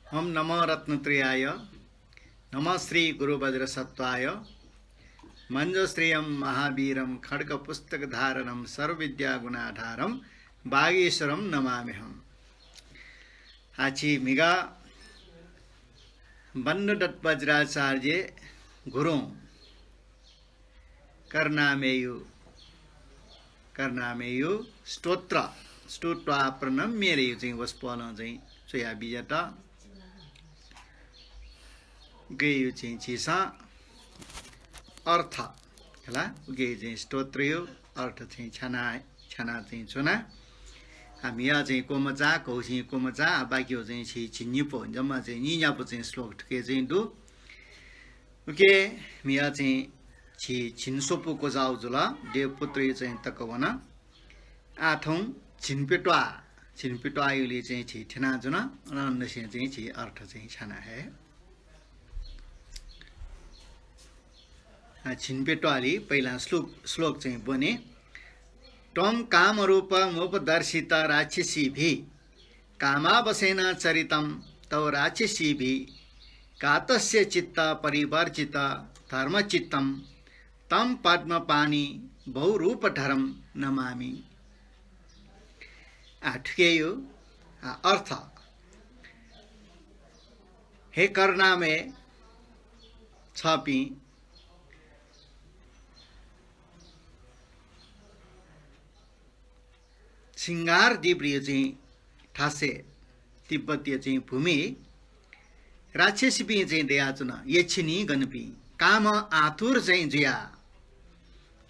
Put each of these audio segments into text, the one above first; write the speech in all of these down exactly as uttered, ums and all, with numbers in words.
ओम नमो रत्नत्रयाय, नमः श्री गुरु वज्रसत्त्वाय, मञ्जुश्रियं महावीरं खड्गपुस्तकधारणं सर्वविद्यागुणाधारं वागीश्वरं नमाम्यहम्। आः झी म्हिगः बन्धुदत्त वज्राचार्य गुरुं करुणामययु, करुणामययु स्तोत्र, स्तोत्वाः प्रणम्ययु चाहिँ वसपोलं चाहिँ च्वया बियात। उकियु चाहिँ झीसं अर्थ, हला, उकियु चाहिँ स्तोत्रयु अर्थ चाहिँ छ्याना, छ्याना चाहिँ च्वना। आः म्हिगः चाहिँ क्वमचा, घौसिं क्वमचा, आः बाकियु चाहिँ झी झिंनिपु, जम्मा चाहिँ निन्यापु चाहिँ श्लोक थुके चाहिँ दु। उके म्हिगः चाहिँ झी झिंस्वपु क्वचाउ जुल, देवपुत्रयु चाहिँ तक वन। आः थौं झिंप्यट्वाः, झिंप्यट्वाःयुलिइ चाहिँ झी थ्यनाच्वन, अनंनिसें चाहिँ झी अर्थ चाहिँ छ्याना हये। आः झिंप्यट्वाःलिइ पहिला श्लोक, श्लोक चाहिँ ब्वने। त्वं कामरूपमुपदर्शित राक्षसीभिः कामावशेन चरितं तव राक्षसीभिः कातस्य चित्त परिवर्जित धर्मचित्तं तं पद्मपाणि बहुरूपधरं नमामि। आः थुकेयु, आः अर्थ, हे करुणामय छपिं सिंगारदीपयु चाहिँ थासय्, तिब्बतयु चाहिँ भूमिइ राक्षसीपिं चाहिँ दयाच्वन, यक्षिणी गणपिं, कामं आतुर चाहिँ जुयाः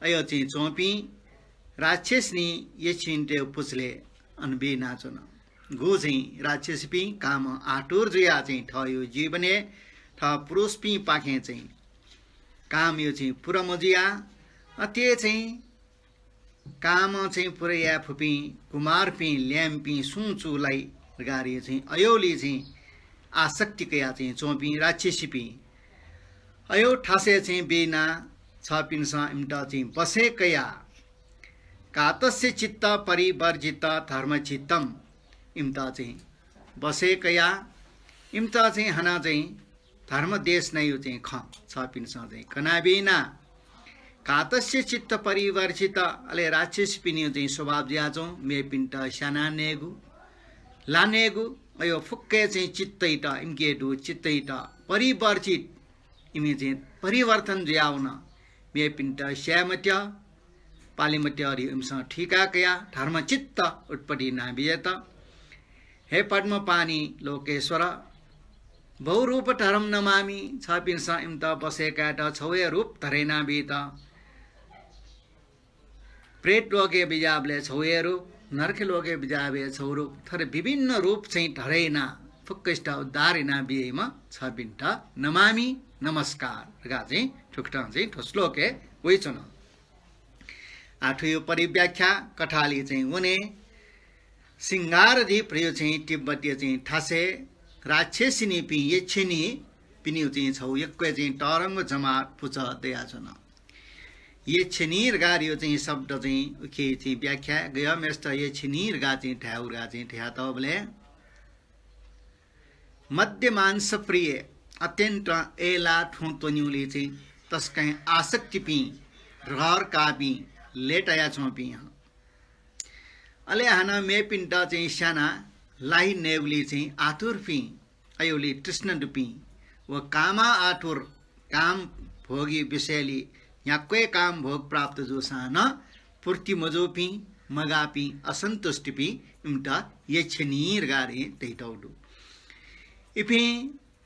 अय् चाहिँ च्वंपिं राक्षसिनी यक्षिणीतय् पुचलय् अन बिनाच्वन। गु चाहिँ राक्षसीपिं कामं आतुर जुयाः चाहिँ थःयु जीवनय् थः पुरुषपिंपाखें चाहिँ कामयु चाहिँ पुरा मजुयाः अथे चाहिँ कामं चाहिँ पुरा याये फुपिं कुमारपिं, ल्याय्म्हपिं सुं चूलाइ धकाः चाहिँ अय्‌लिइ चाहिँ आसक्ति कयाः चाहिँ च्वंपिं राक्षसीपिं अय् थासय् चाहिँ बिनाः छपिन्सं इमित चाहिँ बसय् कयाः कातस्य चित्त परिवर्जित धर्मचित्तं, इमित चाहिँ बसय् कयाः इमित चाहिँ हानं चाहिँ धर्म देशनायु चाहिँ खँ छपिन्सं चाहिँ कनाबिना। कातस्य चित्त परिवर्जित, अले राक्षसीपिनियु चाहिँ स्वभाव जुयाच्वं, मेपिन्त स्यानानेगु, लानेगु, अय् फुक्कय् चाहिँ चित्तइत, इमिके दु चित्तइत परिवर्जित, इमि चाहिँ परिवर्तन जुयावन। मेपिन्त स्याये मत्यः, पाले मत्यः धइगु इमिसं थुइका कयाः धर्मचित्त उत्पत्ति यानाबियात। हे पद्मपाणि लोकेश्वर, बहुरूपधरं नमामि, छपिन्सं इमित बसय् कायेत छौ हे रूप धरे यानाबीत। प्रेत लोकय् बिज्याःबलय् छौ हे रूप, नरक लोकय् बिज्याःबलय् छौ रूप, थथे विभिन्न रूप चाहिँ धरे यानाः फुक्कसित उद्धार यानाबियाम्ह छपिन्त नमामि, नमस्कार धकाः चाहिँ थुकथं चाहिँ थ्व श्लोकय् वइच्वन। आः थुयु परिव्याख्या कथालिइ चाहिँ वने। सिंगारदीपयु चाहिँ तिब्बतयु चाहिँ थासय् राक्षसिनीपिं यक्षिणीपिनियु चाहिँ छौ यक्व चाहिँ तरंग जमात पुचः दयाच्वन। यक्षिणी धकाः धइगु चाहिँ शब्द चाहिँ उखे चाहिँ व्याख्या गय्, मेस्त यक्षिणी धकाः चाहिँ धायेगु धकाः चाहिँ धयातःबलय् मद्यमांस प्रिय, अत्यन्त अय्‌लाः थ्वँ त्वनेगुलिइ चाहिँ तसकं आसक्तिपिं, रहर काःपिं, लय्‌तायाच्वंपिं हं। अले हानं मेपिन्त चाहिँ स्यानाः लाइ नयेगुलिइ चाहिँ आतुरपिं, अय्‌लिइ तृष्णा दुपिं व कामं आतुर, काम भोगी विषयलिइ न्ह्याक्व हे काम भोग प्राप्त जूसां नं पूर्ति मजूपिं, मगाःपिं, असन्तुष्टिपिं, इमित यक्षिणी धकाः धइतौ दु। इपिं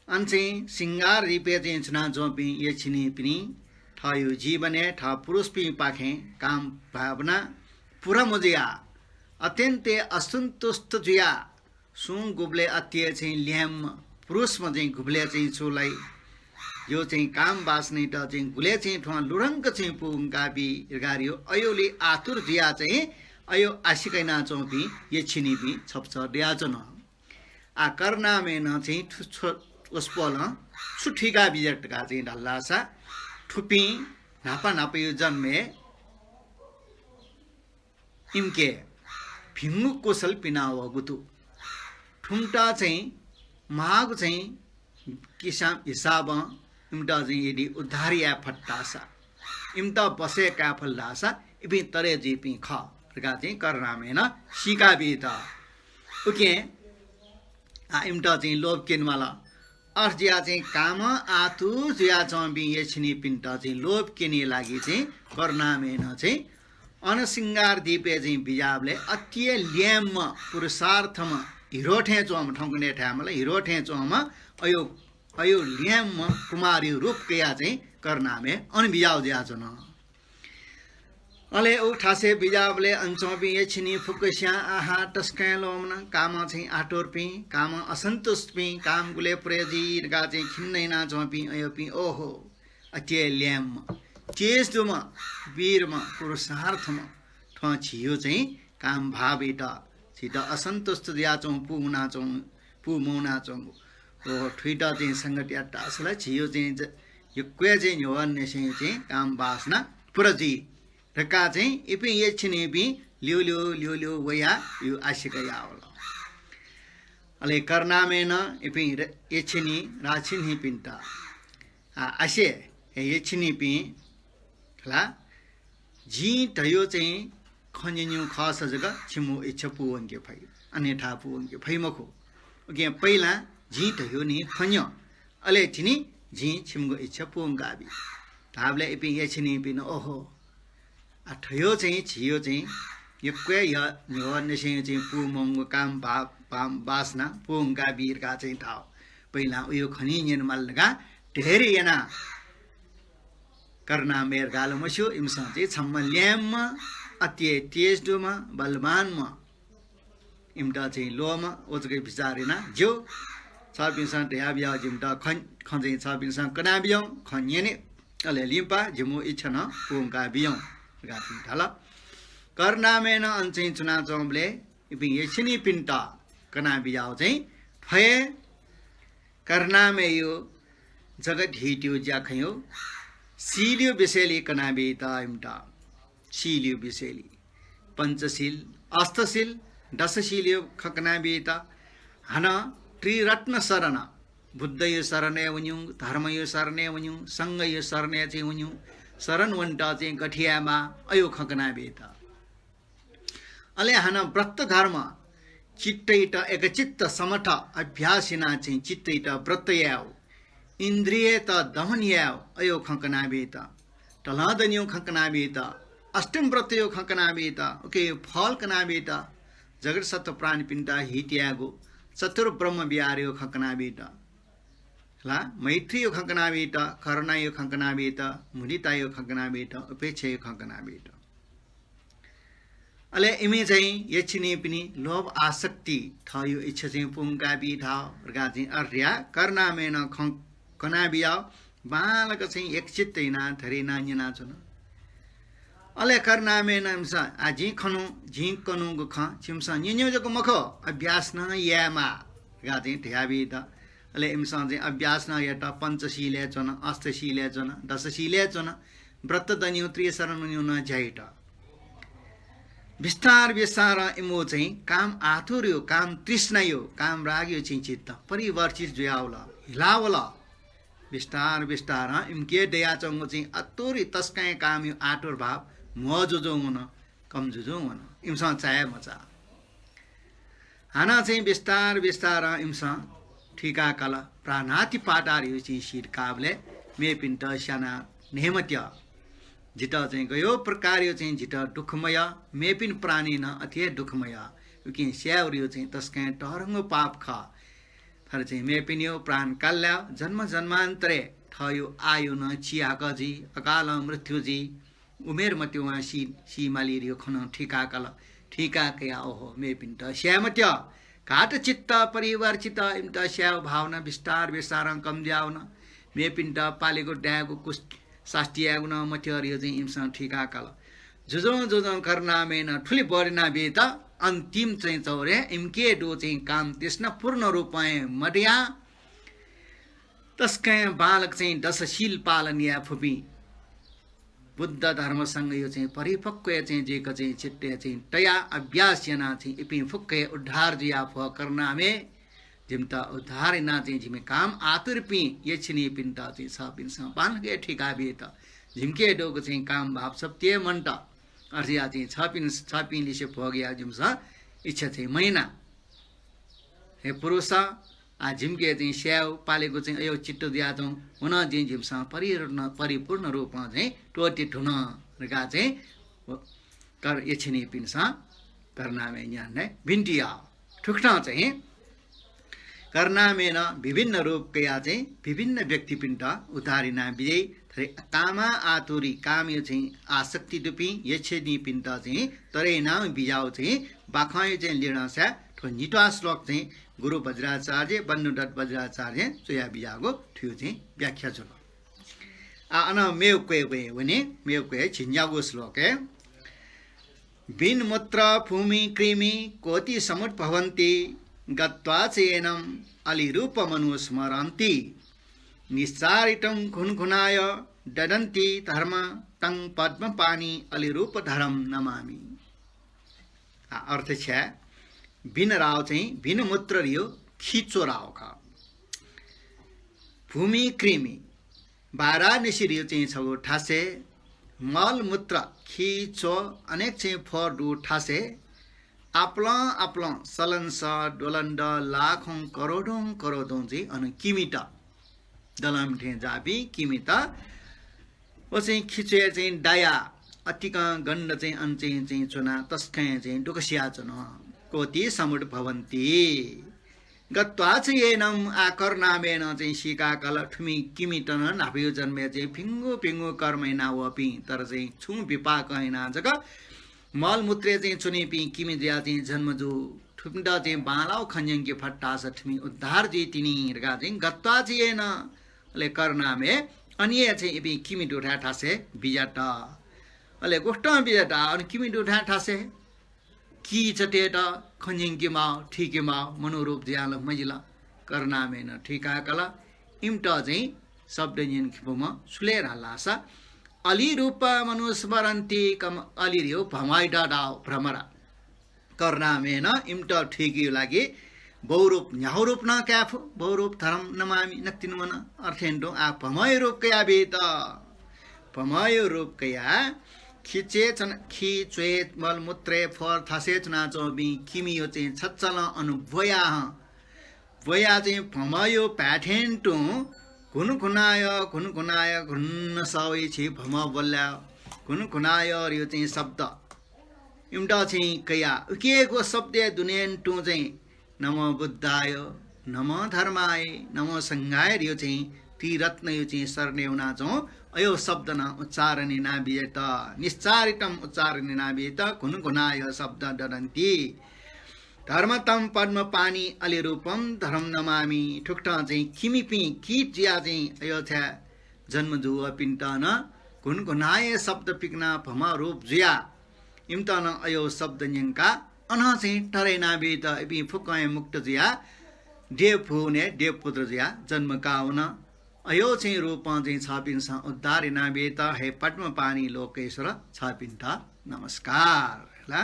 अन चाहिँ सिंगारदीपय् चाहिँ च्वनाच्वंपिं यक्षिणीपिनि थःयु जीवनय् थः पुरुषपिंपाखें काम भावना पूरा मजुयाः अत्यन्त असन्तुष्ट जुयाः सुं गुबलय् अति हे चाहिँ ल्याय्म्ह पुरुषम्ह चाहिँ गुबलय् चाहिँ चूलाइ, यो चाहिँ काम वासनाइत चाहिँ गुलय् चाहिँ थ्वं लुधंक चाहिँ पूवंकाबी धकाः धइगु अय्‌लिइ आतुर जुयाः चाहिँ अय् आशिका यानाच्वंपिं यक्षिणीपिं छपचः दयाच्वन। आः करुणामयनं चाहिँ थु-, छु-, वसपोलं छु थुइकाबिज्यात धकाः चाहिँ धाल धाःसा थुपिं न्हापा न्हापायु जन्मय् इमिके भिंगु कुशल पिनावःगु दु। थुमित चाहिँ माःगु चाहिँ किसिम हिसाबं इमित चाहिँ यदि उद्धार याये फत धाःसा, इमित बसय् काये फत धाःसा इपिं तरे जुइपिं खः धकाः चाहिँ करुणामयनं सीका बीत। उकिं आ, इमित चाहिँ लोभ क्यनेमाल। अथे जुयाः चाहिँ कामं आतुर जुयाच्वंपिं यक्षिणीपिन्त चाहिँ लोभ क्यने लागि चाहिँ करुणामयनं चाहिँ अन शृंगार दीपय् चाहिँ बिज्याःबलय् अति हे ल्याय्म्ह पुरुषार्थम्ह हिरो थें च्वंम्ह, थौंकन्हय् धायेमाल हिरो थें च्वंम्ह अयो, अयो ल्याय्म्ह कुमारयो रूप कयाः चाहिँ करुणामय अन बिज्याःगु जुयाच्वन। अले उ थासय् बिज्याःबलय् अन च्वंपिं यक्षिणी फुक्कस्यां आहा तसकं लोभन, कामं चाहिँ आतुरपिं, कामं असन्तुष्टपिं, काम गुलय् पुरे जुइ धकाः चाहिँ खिन्न यानाच्वंपिं अयोपिं ओहो, अति हे ल्याय्म्ह, तेज दुम्ह, वीरम्ह, पुरुषार्थम्ह थ्वं झीयो चाहिँ काम भावयात, झीत असन्तुष्ट जुयाच्वं पू मुनाच्वं, पू मौनाच्वंगु। ओहो, थुइत चाहिँ संगत यात धाःसा ला झीयो चाहिँ ज-, यक्व हे चाहिँ न्ह्यवंनिसें चाहिँ काम वासना पुरा जुइ धकाः चाहिँ इपिं यक्षिणीपिं ल्यू ल्यू, ल्यू ल्यू वयाः यु आशिका यावल। अले करुणामयनं इपिं र-, यक्षिणी राक्षिणीपिन्त, आ, आसे, हे यक्षिणीपिं, ला, जिं धयो चाहिँ खँ न्यन्यु खःसा जक छिमु इच्छा पूवंके फइ, अन्यथा पूवंके फइ मखु। उकिं पहिलां जिं धयो नि खँ न्यँ, अले तिनि जिं छिमगु इच्छा पूवंकाबी। धाःबलय् इपिं यक्षिणीपिं, ओहो, आ, थयो चाहिँ झियो चाहिँ यक्व हे न्ह्यवंनिसें चाहिँ पू मौंगु काम भा-, भा-, वासना पूवंकाबी धकाः चाहिँ धाः। पहिलां उयो खँ नि न्यनेमाल धकाः धैर्य यानाः करुणामय धकाः ला मस्यू, इमिसं चाहिँ छम्ह ल्याय्म्ह, अति हे तेज दुम्ह, बलवान्म्ह, इमित चाहिँ ल्वःम्ह, व जक बिचाः यानाः ज्यू, छपिन्सं धयाबियाः जिमित खँ, खँ चाहिँ छपिन्सं कनाबियौं, खँ न्यने, अले लिपा जिमु इच्छा नं पूवंकाबियौं धकाः धाल। करुणामयनं अन चाहिँ च्वनाच्वंबलय् इपिं यक्षिणीपिन्त कनाबियाः चाहिँ थ्व हे करुणामययो जगत हितयो ज्याखँयो शीलयो विषयलय् कनाबीत इमित। शीलयो विषयलय् पञ्चशील, अष्टशील, दशशीलयो खँ कनाबीत। हानं त्रिरत्न शरण, बुद्धयो शरणय् वन्यु, धर्मयो शरणय् वन्यु, संघयो शरणय् चाहिँ वन्यु, शरण वनेत चाहिँ गथे यायेमाः अयो खँ कनाबीत। अले हानं व्रत धर्म, चित्तयात एकचित्त समथ अभ्यास यानाः चाहिँ चित्तयात व्रत यायेगु, इन्द्रिययात दमन यायेगु अयो खँ कनाबीत, तलं दनियो खँ कनाबीत, अष्टमी व्रतयो खँ कनाबीत, उकियो फल कनाबीत, जगत सत्त्व प्राणीपिन्त हित यायेगु, चतुर्ब्रह्म विहारयो खँ कनाबीत, ला, मैत्रीयो खँ कनाबीत, करुणायो खँ कनाबीत, मुदितायो खँ कनाबीत, उपेक्षायो खँ कनाबीत। अले इमि चाहिँ यक्षिणीपिनि लोभ आसक्ति थःयो इच्छा चाहिँ पूवंकाबी धाः धकाः चाहिँ अर्या करुणामयनं खँ कनाबियाः बांलाक चाहिँ एकचित्त यानाः धैर्य यानाः न्यनाच्वन। अले करुणामयनं इमिसं, आ, जिं खनु, जिं कनुगु खँ छिमिसं न्यन्यु जक मखु, अभ्यास नं यायेमाः धकाः चाहिँ धयाबीत। अले इमिसं चाहिँ अभ्यास नं यात, पञ्चशीलय् च्वन, अष्टशीलय् च्वन, दशशीलय् च्वन, व्रत दनियो, त्रिशरण वनियो नं ज्या यात। बिस्तार बिस्तारं इमिगु चाहिँ काम आतुरयो, काम तृष्णायो, काम रागयो चाहिँ चित्त परिवर्तित जुयावल, हिलावल। बिस्तार बिस्तारं इमिके दयाच्वंगु चाहिँ आतुरी तसकं कामयो आतुर भाव म्हो जुजुं वन, कम जुजुं वन। इमिसं चाये मचाः। हानं चाहिँ बिस्तार बिस्तारं इमिसं थुइका काल। प्राणातिपातारयो चाहिँ शील काःबलय् मेपिन्त स्याना नये मत्यः। जितः चाहिँ गयो प्रकारयो चाहिँ जितः दुःख मयः, मेपिनि प्राणी नं अथे हे दुःख मयः। उकिं स्यायेगुयो चाहिँ तसकं तःधंगु पाप खः। तर चाहिँ मेपिनियो प्राण काल्याः जन्म जन्मान्तरय् थःयो आयु नं चिहाकः जुइ, अकालं मृत्यु जुइ, उमेर मतिवं सी, सी मालीयो खँ नं थुइका काल। थुइका कयाः ओहो, मेपिन्त स्याये मत्यः। घात चित्त परिवर्तित, इमित स्यायेगु भावना बिस्तार बिस्तारं कम जुयावन। मेपिन्त पालेगु, दायेगु, कुस, सास्ती यायेगु नं मत्यः धयाः चाहिँ इमिसं थुइका काल। जुजुं जुजुं करुणामयनं थुलि बढे यानाबीत। अन्तिम चाहिँ चौरय् इमिके दुगु चाहिँ काम तृष्णा पूर्ण रूपं मदयाः तसकं बांलाक चाहिँ दशशील पालन याये फुपिं, बुद्ध धर्म संघयो चाहिँ परिपक्व चाहिँ जुइक चाहिँ चित्तय् चाहिँ तयाः अभ्यास यानाः चाहिँ इपिं फुक्क हे उद्धार जुयाः फु करुणामय। जिमित उद्धार यानाः चाहिँ जिमि काम आतुरपिं यक्षिणीपिन्त चाहिँ छपिन्सं बांलाक थुइका बियेत। जिमिके दुगु चाहिँ काम भाव सत्य मन्त। अथे याः चाहिँ छपिं, छपिं लिसे भोग यायेगु जिमिसं इच्छा चाहिँ मयाना। हे पुरुष, आ, जिमिके चाहिँ स्यायेगु पालेगु चाहिँ अय् चित्त जुयाच्वं, व नं जिं जिमिसं परिपूर्ण, परिपूर्ण रूपं चाहिँ त्वःते धुन धकाः चाहिँ व कर यक्षिणीपिन्सं करुणामयया न्ह्यःने बिन्ति याः। थुकथं चाहिँ करुणामयनं विभिन्न रूप कयाः चाहिँ विभिन्न व्यक्तिपिन्त उद्धार याना बिज्याइ। थथे कामा आतुरी, कामया चाहिँ आसक्ति दुपिं यक्षिणीपिन्त चाहिँ तरे यानाः बिज्याःगु चाहिँ बाखंया चाहिँ लिधंसाय् थ्व नित्वाः श्लोक चाहिँ गुरु वज्राचार्य, बन्धुदत्त वज्राचार्यं च्वया बिज्याःगु थुगु चाहिँ व्याख्या जुल। आ, अन मेगु क्वय् वने, मेगु क्वय् झिंन्यागू श्लोकय्। बिन मूत्र भूमि कृमि कोटि समुद्भवन्ति, गत्वा च येनम् अलिरूपमनुस्मरन्ति। निस्सारितं घुनघुनाय ददन्ति धर्म तं पद्मपाणि अलिरूपधरं नमामि। आ, अर्थ छ्या, बिन राव चाहिँ बिन मूत्र धियो खिच्वः राव खः। भूमि कृमि, वाराणसी धियो चाहिँ छगू थासय्, मल मूत्र खिच्वः अनेक चाहिँ फोहोर दुगु थासय्, आपालं आपालं सलंसः, द्वलंदः, लाखौं करोडौं करोडौं चाहिँ अन किमित, दलंथें जाःपिं किमित व चाहिँ खिच्वय् चाहिँ दायाः अतिकं गन्ध चाहिँ अन चाहिँ, चाहिँ च्वनाः तसकं चाहिँ दुःख सियाच्वन। कोटि समुद्भवन्ति। गत्वा च येनम्, आ करुणामयनं चाहिँ सीकाकल, थुमि किमित नं न्हापाया जन्मय् चाहिँ भिंगु भिंगु कर्म याना वःपिं, तर चाहिँ छुं विपाकं यानाः जक मलमूत्रय् चाहिँ च्वनीपिं किमि जुयाः चाहिँ जन्म जू। थुमित चाहिँ बांलाःगु खँ न्यंके फत धाःसा थुमि उद्धार जुइ तिनि धकाः चाहिँ गत्वा च येन। अले करुणामयं अन हे चाहिँ इपिं किमि दुथाय् थासय् बिज्यात। अले गुकथं बिज्यात, अन किमि दुथाय् थासय्। कीचतय्त खँ न्यंके माः, थुइके माः, मनू रूप जुयाः ला मजिल। करुणामयनं थुइकाकल। इमित चाहिँ शब्द न्यंके फुम्ह सुले धाल धाःसा, अलिरूपमनुस्मरन्ति, कम अलिर हे भ्रमर धाः, भ्रमर। करुणामयनं इमित थुइकेया लागि बहुरूप, न्ह्यागु रूप नं काये फु। बहुरूपधरं नमामि, नकतिनि वन। अथे यानाः आ भ्रमरया रूप कयाः बिज्यात। भ्रमरया रूप कयाः खिच्वय् च्वना, खिच्वय् मलमूत्रय् फोहोर थासय् च्वनाच्वंपिं किमिया चाहिँ छचालं अन ब्वयाः हं, ब्वयाः चाहिँ भ्रमरया भाय् थें तुं घुनघुनाय, घुनघुनाय, घुन्न सः वइ छि भ्रमर ब्वल धाःसा, घुनघुनाय धयागु चाहिँ शब्द इमित चाहिँ कयाः उकियागु शब्दया दुने तुं चाहिँ नमो बुद्धाय, नमो धर्माय, नमो संघाय धयागु चाहिँ त्रिरत्नया चाहिँ शरणय् वनाच्वंगु अय् शब्द नं उच्चारण याना बिज्यात। निस्सारितं उच्चारण याना बिज्यात, घुनघुनाय शब्द ददन्ति। धर्म तं पद्मपाणि अलिरूपं धरं नमामि। थुकथं चाहिँ किमिपिं कीट जुयाः चाहिँ अय् छाय् जन्म जूपिन्त नं घुनघुनाय शब्द पिकनाः भ्रमर रूप जुयाः इमित नं अय् शब्द न्यंकाः अनं चाहिँ तरे याना बिज्यात। इपिं फुक्कं हे मुक्त जुयाः देवभुवनय् देवपुत्र जुयाः जन्म काः वन। अय् चाहिँ रूपं चाहिँ छपिन्सं उद्धार याना बिज्यात। हे पद्मपाणि लोकेश्वर, छपिन्त नमस्कार। ला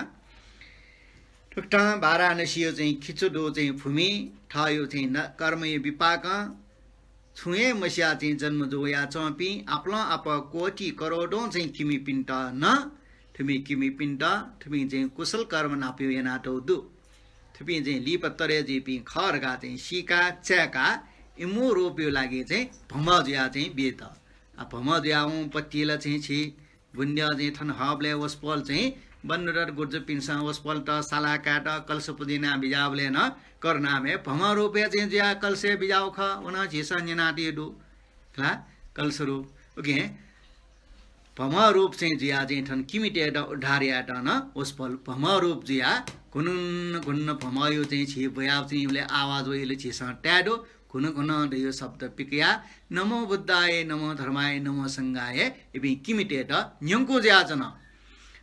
थुकथं वाराणसीया चाहिँ खिच्वः दुगु चाहिँ भूमि, थःया चाहिँ न-, कर्मया विपाकं छुं हे मसियाः चाहिँ जन्म जू वयाच्वंपिं आपालं आपाः कोटि करोडौं चाहिँ किमिपिन्त नं, थुमि किमिपिन्त, थुमिं चाहिँ कुशल कर्म न्हापाया यानातःगु दु। थुपिं चाहिँ लिपा तरे जुइपिं खः धकाः चाहिँ सीकाः चाय्काः इमिगु रूपया लागि चाहिँ भ्रमर जुयाः चाहिँ बिज्यात। आ, भ्रमर जुयावंगु पतिला चाहिँ छि बुन्द्यः चाहिँ थन हःबलय् वसपोल चाहिँ बन्धुदत्त गुरुजुपिन्सं वसपोलत साला कायेत कलश पुजा याना बिज्याःबलय् नं करुणामय भ्रमर रूपय् चाहिँ जुयाः कलशय् बिज्याःगु खः। व नं झीसं न्यनातयागु दु खला, कलश रूप। उकिं भ्रमर रूप चाहिँ जुयाः चाहिँ थन किमितय्त उद्धार यायेत नं वसपोल भ्रमर रूप जुयाः घुन्न घुन्न भ्रमरया चाहिँ छि ब्वयाः चाहिँ इबलय् आवाज वइबलय् झीसं ताये दु। घुन घुन धयागु शब्द पिकयाः नमो बुद्धाय, नमो धर्माय, नमो संघाय इपिं किमितय्त न्यंकू जुयाच्वन।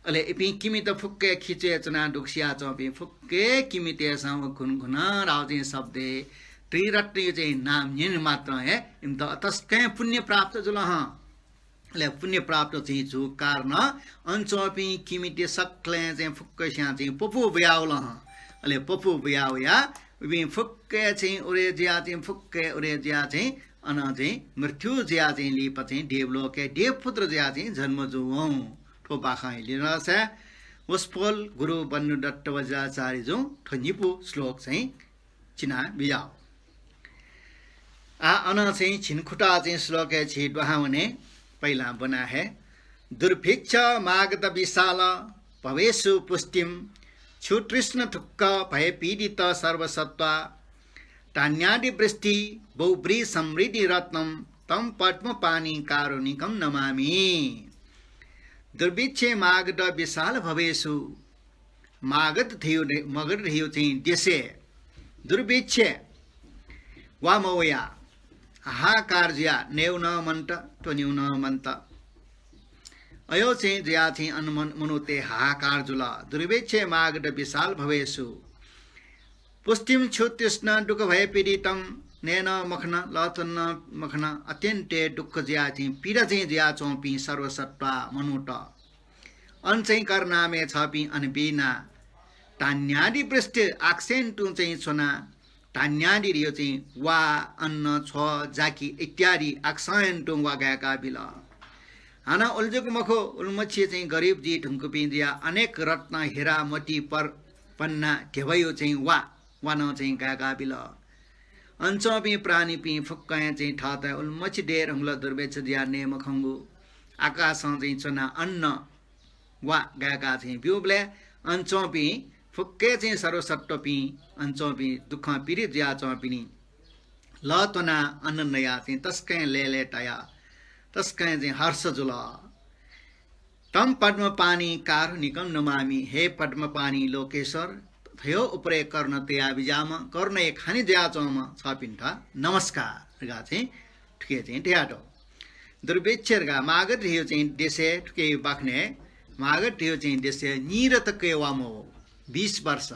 अले इपिं किमित फुक्क हे खिच्वय् च्वनाः दुःख सियाच्वंपिं फुक्क हे किमितय्सं व घुन घुन धाःगु चाहिँ शब्दय् त्रिरत्नया चाहिँ नाम न्यने मात्रं हे इमित अतसकं पुण्य प्राप्त जुल हं। अले पुण्य प्राप्त चाहिँ जूगु कारणं अन च्वंपिं किमित सकलें चाहिँ फुक्कसियां चाहिँ पपू बुयावल हं। अले पपू बुयावयाः उपिं फुक्कय् चाहिँ उरे जुयाः चाहिँ, फुक्कय् उरे जुयाः चाहिँ, अन चाहिँ मृत्यु जुयाः चाहिँ लिपा चाहिँ देवलोकय् देवपुत्र जुयाः चाहिँ जन्म जूवं। थ्व बाखं लिनसा वसपोल गुरु बन्धुदत्त वज्राचार्यजुं थ्व निपु श्लोक चाहिँ चिना बिज्याः। आ, अन चाहिँ झिंखुता चाहिँ श्लोकय् झी दुहां वने। पहिला ब्वना हे। दुर्भिक्ष मागध विशाल भवेषु पुष्टिं, क्षुतृष्ण दुःख भय पीडित सर्वसत्त्वा, धान्यादि वृष्टि बहुव्रीहि समृद्धि रत्नं, तं पद्मपाणि कारुणिकं नमामि। दुर्भिक्षे मागध विशाल भवेषु, मागध धयो, मगध धयो चाहिँ देशय् दुर्भिक्षे वा मवया, हाहाकार जुया, नयेगु नं मन्त, त्वनेगु नं मन्त। अयो चाहिँ जुया चाहिँ अन मन-, मनूतय् हाहाकार जुल। दुर्भिक्षे मागध विशाल भवेषु पुष्टिं क्षुतृष्ण दुःख भय पीडितं, नये नं मखन, लः त्वने नं मखन, अत्यन्त दुःख जुया चाहिँ पीडा चाहिँ जुयाच्वंपिं सर्वसत्त्वा मनूत। अन चाहिँ करनामय् छःपिं अन बिना धान्यादि वृष्टि आकाशय् तुं चाहिँ च्वना, धान्यादि धयो चाहिँ वा, अन्न, छ्व, जाकि इत्यादि आकाशय् तुं वा गाय्का बिल। हानं उलजुक मखु, उलिमछि चाहिँ गरिब जुइ धुंकूपिं जुया अनेक रत्न, हिरा, मोती, पर, पन्ना, ध्यबायो चाहिँ वा, वा नं चाहिँ गाय्का बिल। अन च्वंपिं प्राणीपिं फुक्कं चाहिँ थःत उलिमछि दये धुंकल, दुर्भिक्ष जुया नये मखंगु। आकाशं चाहिँ च्वना अन्न वा गाय्का चाहिँ ब्यूबलय् अन च्वंपिं फुक्कय् चाहिँ सर्वसत्त्वपिं, अन च्वंपिं दुःखं पीडित जुयाच्वंपिनि लः त्वना अन्न नया चाहिँ तसकं लय्‌लय्‌ताया, तसकं चाहिँ हर्ष जुल। तं पद्मपाणि कारुणिकं नमामि, हे पद्मपाणि लोकेश्वर, थयो उपरे करुणा तया बिज्याःम्ह, करुणया खानि जुयाच्वंम्ह छःपिन्त नमस्कार धकाः चाहिँ थुके चाहिँ धयातः। दुर्भिक्ष धकाः मागध धयो चाहिँ देशय् थुके बाखनय् मागध धयो चाहिँ देशय् नीर तक वा मवः, बीस वर्ष,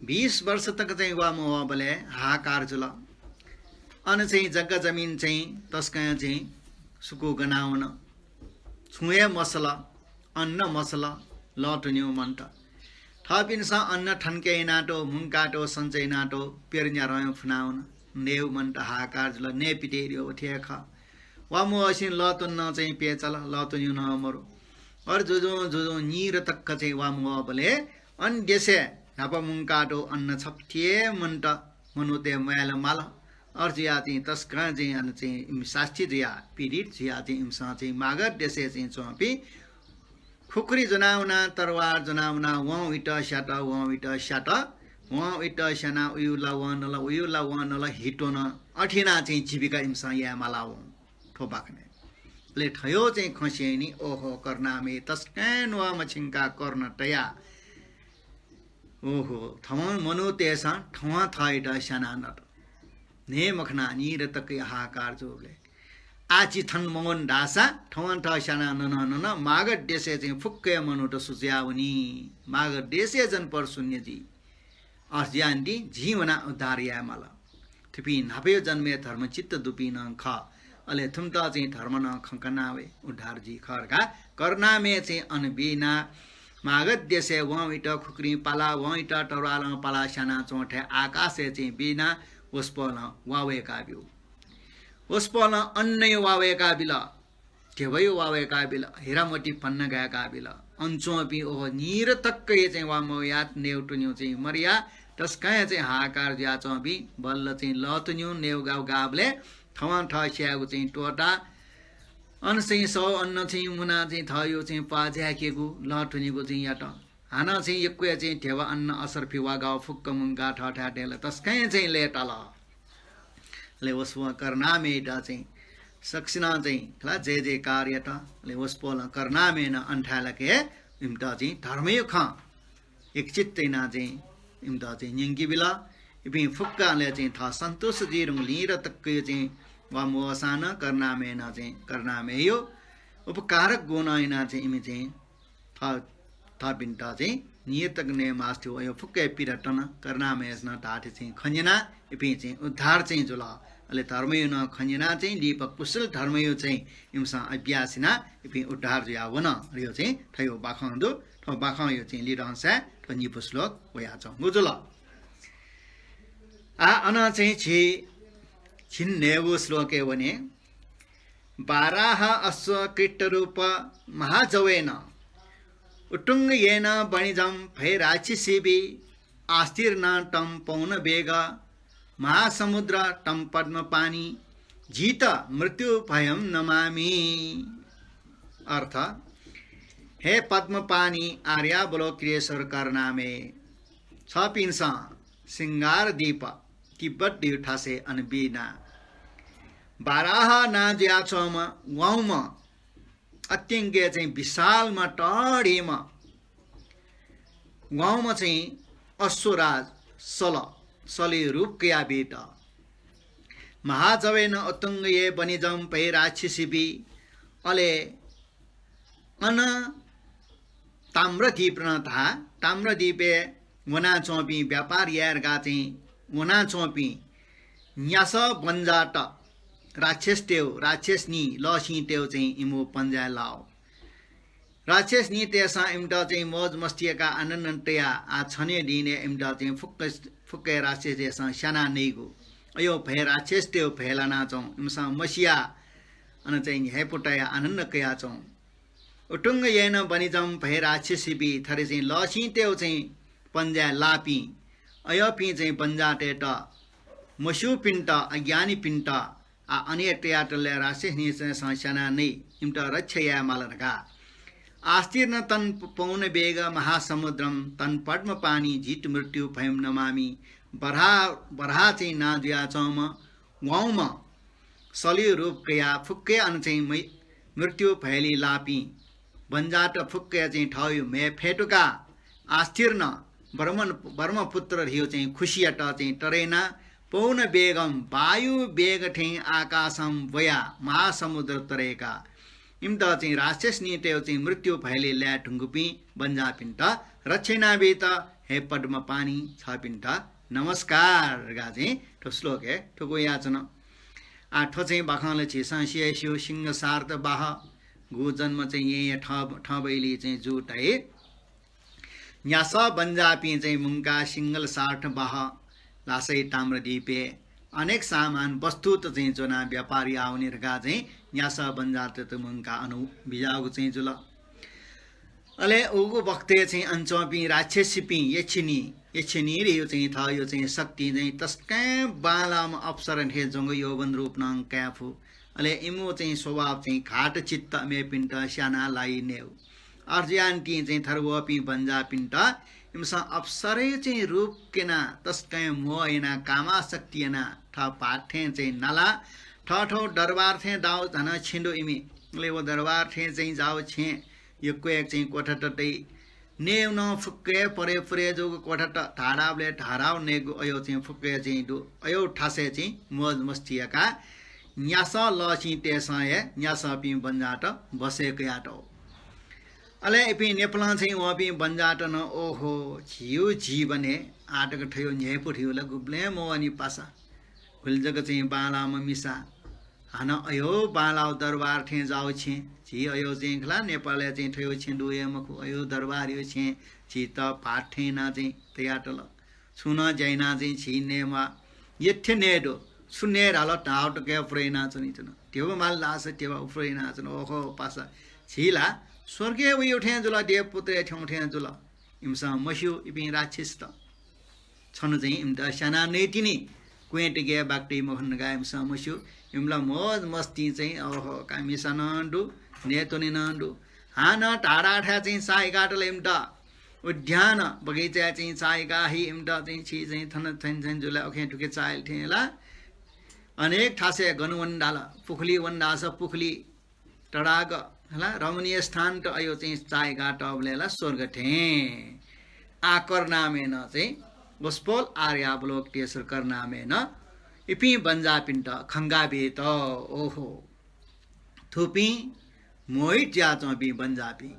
बीस वर्ष तक चाहिँ वा मवःबलय् हाहाकार जुल। अन चाहिँ जग्गा जमिन चाहिँ तसकं चाहिँ सुकू गनावन। छुं हे मसल, अन्न मसल, लः त्वनेगु मन्त। थःपिन्सं अन्न थन्के यानातः, मुंकातः, सञ्चय यानातः, प्यरु न्यारं फुनावन। नयेगु मन्त, हाहाकार जुल, नये पिते धयो अथे हे खः। वा मवःसिन लः त्वने नं चाहिँ प्यचाल, लः त्वनेगु नं मरु। अले जुजुं जुजुं नीर तक चाहिँ वा मवःबलय् अन देशय् न्हापा मुंकातः अन्न छप्ति हे मन्त, मनूतय् म्वायेत माल। अथे जुयाः चाहिँ तसकं चाहिँ अन चाहिँ इमि शास्ति जुयाः, पीडित जुयाः चाहिँ इमिसं चाहिँ मागध देशय् चाहिँ च्वंपिं खुकुरी ज्वनावना, तरवार ज्वनावना, वं उइत स्यात, वं उइत स्यात, वं उइत स्याना उयु ला वं नल, उयु ला वं नल, हित्वन। अथे यानाः चाहिँ जीविका इमिसं याये मालावं थ्व बाखनय्। अले थयो चाहिँ खँ स्यनी, ओहो, करुणामय तसकं न्ववाः मछिंकाः करुणा तयाः ओहो, थवं मनूतय्सं थवं थःइत स्याना नत। नये मखना नीर तक हाहाकार जूबलय् आः जि थन मवन धाःसा थवं थः स्याना नन नन मागध देशय् चाहिँ फुक्कया मनूत सु जुयावनी। मागध देशय् जन पर शून्य जुइ। अथे जुयाः निंतिं जिं वनाः उद्धार याये माल। थुपिं न्हापाया जन्मय् धर्मचित्त दुपिं नं खः। अले थुमित चाहिँ धर्मं नं खँ कना वये, उद्धार जुइ खः धकाः करुणामय चाहिँ अन बिना मागध देशय् वं उइत खुकुरिं पाला, वं उइत तरवालं पाला स्यानाच्वंथाय् आकाशय् चाहिँ बिना वसपोलं वा वय्काब्यू। वसपोलं अन्नया वा वय्काबिल, ध्यबाया वा वय्काबिल, हिरामोती पन्ना गाय्काबिल। अन च्वंपिं ओहो नीर तक्क हे चाहिँ वा मवयात नयेगु त्वनेगु चाहिँ मरया, तसकं हे चाहिँ हाहाकार जुयाच्वंपिं बल्ल चाहिँ लः त्वनेगु नयेगु गाःगु गाःबलय् थवं थः स्यायेगु चाहिँ त्वःता। अन चाहिँ सः अन्न चाहिँ मुना चाहिँ थःयो चाहिँ प्वाः जाय्केगु, लः त्वनेगु चाहिँ यात। हानं चाहिँ यक्वया चाहिँ ध्यबा अन्न असर्फि वा गाःगु फुक्क मुंकाः थःथाय् तयेत तसकं हे चाहिँ लय्ताल। अले वसपोलं करुणामययात चाहिँ सकसिनं चाहिँ खला जय जयकार यात। अले वसपोलं करुणामयनं अन थाय् लाक हे इमित चाहिँ धर्मया खँ एकचित्त यानाः चाहिँ इमित चाहिँ न्यंकेबिल। इपिं फुक्कं अले चाहिँ थः सन्तुष्ट जुइ धुंकल। नीर तक्कया चाहिँ वा मवःसां नं करुणामयनं चाहिँ करुणामयया उपकारक गुणं यानाः चाहिँ इमि चाहिँ थः, थःपिन्त चाहिँ नीर तक नये मास्ति वया फुक्कया पीडा तन। करुणामयसं धाःथें चाहिँ खँ न्यनाः इपिं चाहिँ उद्धार चाहिँ जुल। अले धर्मया नं खँ न्यनाः चाहिँ लिपा कुशल धर्मया चाहिँ इमिसं अभ्यास यानाः इपिं उद्धार जुयावन धयो चाहिँ थयो बाखं दु। थ्व बाखंया चाहिँ लिधंसाय् थ्व निपु श्लोक वयाच्वंगु जुल। आ, अन चाहिँ झी झिंन्हय्गू श्लोकय् वने। वाराह अश्व कृट्टरूप महाजवेन उत्तुंग येन वणिजं भय राक्षसीभि आस्तीर्ण तं पौन वेग महासमुद्र तं पद्मपाणि जित मृत्यु भयं नमामि। अर्थ, हे पद्मपाणि आर्यावलोकितेश्वर करुणामय, छपिन्सं सिंगारदीप तिब्बत धइगु थासय् अन बिना वाराह नां जुयाच्वंम्ह वाउँम्ह अत्यंके चाहिँ विशालम्ह तःधिम्ह वाउँम्ह चाहिँ अश्वराज सल, सलया रूप कयाबीत महाजवेन उत्तुंग ये वणिजं भय राक्षसीभि। अले अन ताम्रदीप नं धाः, ताम्रदीपय् वनाच्वंपिं व्यापार याये धकाः चाहिँ वनाच्वंपिं न्यासः बन्जात राक्षसतय्, राक्षसनी लःसिंतय् चाहिँ इमिगु पन्जाय् लाः। राक्षसनीतय्सं इमित चाहिँ मोज मस्ती याकाः आनन्द तयाः आः छन्हु दिनय् इमित चाहिँ फुक्क, फुक्क राक्षसतय्सं स्यानाः नइगु। अय् भय राक्षसतय् भय लानाच्वं, इमिसं मसियाः अन चाहिँ न्ह्याइपु तयाः आनन्द कयाच्वं। उत्तुंग येन वणिजं भय राक्षसीभि, थथे चाहिँ लःसिंतय् चाहिँ पन्जाय् लाःपिं अय्पिं चाहिँ बन्जातय्त, मस्यूपिन्त, अज्ञानीपिन्त आ अन तयातले राक्षसनीतय्सं स्यानाः नइ, इमित रक्षा याये माल धकाः। आस्तीर्ण तं पौन वेग महासमुद्रं तं पद्मपाणि जित मृत्यु भयं नमामि। वाराह, वाराह चाहिँ नां जुयाच्वंम्ह वाउँम्ह सलया रूप कयाः फुक्कय् अन चाहिँ मै-, मृत्यु भयलय् लाःपिं बन्जात फुक्कय् चाहिँ थःगु म्हे फ्यतुकाः आस्तीर्ण ब्रह्म, ब्रह्मपुत्र धइगु चाहिँ खुसियात चाहिँ तरेना पौन वेगं वायु वेग थें आकाशं ब्वयाः महासमुद्र तरेकाः इमित चाहिँ राक्षसनीतय् चाहिँ मृत्यु भयलय् लाये धुंकूपिं बन्जाःपिन्त रक्षा यानाबीत हे पद्मपाणि छपिन्त नमस्कार धकाः चाहिँ थ्व श्लोकय् थुकथं यानाच्वन। आ, थ्व चाहिँ बाखंला झीसं स्यू सिंह सार्थ वाह गु जन्म चाहिँ येँया थः, थःबलय् चाहिँ जूगु धाइ। न्यासः बन्जाःपिं चाहिँ मुंकाः सिंह सार्थ वाह लासय् ताम्रदीपय् अनेक सामान वस्तुत चाहिँ ज्वनाः व्यापार याः वनी धकाः चाहिँ न्यासः बन्जाःतय्त मुंकाः अन बिज्याःगु चाहिँ जुल। अले उगु बखतय् चाहिँ अन च्वंपिं राक्षसीपिं यक्षिणी, यक्षिणी धइगु चाहिँ थःगु चाहिँ शक्तिं चाहिँ तसकं बांलाःम्ह अप्सरा थें ज्वंगु यौवन रूप नं काये फु। अले इमिगु चाहिँ स्वभाव चाहिँ घात चित्त, मेपिन्त स्यानाः लाइ नयेगु। अथे जुयानिंतिं चाहिँ थथे वःपिं बन्जाःपिन्त इमिसं अप्सराया चाहिँ रूप क्यनाः तसकं मोह यानाः कामासक्ति यानाः थः भाःत थें चाहिँ नालाः थःथःगु दरबार थें जाःगु हानं छेँ दु इमि। अले व दरबार थें चाहिँ जाःगु छेँ यक्व यक्व चाहिँ क्वथात दइ। नयेगु नं फुक्कय् परे परे जूगु क्वथात धाःधाःबलय् धाःधाः नयेगु अय् चाहिँ फुक्कय् चाहिँ दु। अय् थासय् चाहिँ मोज मस्ती याकाः न्यासः लःसिंतय्सं हे न्यासःपिं बन्जाःत बसय् कयातःगु। अले इपिं नेपालं चाहिँ वःपिं बन्जाःत नं ओहो, झीगु जीवनय् आः तक थ्व न्ह्याइपु धइगु ला गुबलें मवःनि पासा। गुलि जक चाहिँ बांलाःम्ह मिसा। हानं अय् बांलाःगु दरबार थें जाःगु छेँ। झी अय् चाहिँ खला नेपालय् चाहिँ थ्व छेँ दु हे मखु, अय् दरबारया छेँ झीत भाःत थें यानाः चाहिँ तयातल। छुं नं ज्या यानाः चाहिँ झी नये म्वाः। यथे नये दु, छु नये धाल धाःगु तक हे पुरा यानाच्वनीच्वन। ध्यबा माल धाःसा ध्यबा उपुरा यानाच्वन। ओहो पासा, झी ला स्वर्गय् वइगु थें जुल, देवपुत्रया थ्यंगु थें जुल। इमिसं मस्यू इपिं राक्षसीत। छन्हु चाहिँ इमित स्यानाः नइतिनि, क्वँय् तक हे बाकि तइ मखुनि धकाः इमिसं मस्यू। इमिला मोज मस्तिं चाहिँ, ओहो, कामिसा नं दु, नयेत्वने नं दु। हानं धाःधाःथाय् चाहिँ चाःहिकातल इमित। उद्यान बगैँचाय् चाहिँ चाःहिकाः हि इमित चाहिँ छि चाहिँ थन थन थन जुल, उखें थुखे चाःहिल थें ला। अनेक थासय् गन वने धाल, पुखुली वने धाःसा पुखुली, तडाग, हला, रमणीय स्थानत अय् चाहिँ चाःहिकातःबलय् ला स्वर्ग थें। आः करुणामयनं चाहिँ वसपोल आर्यावलोकितेश्वर करुणामयनं इपिं बन्जाःपिन्त खंकाः बित। ओहो, थुपिं मोहित जुयाच्वंपिं बन्जाःपिं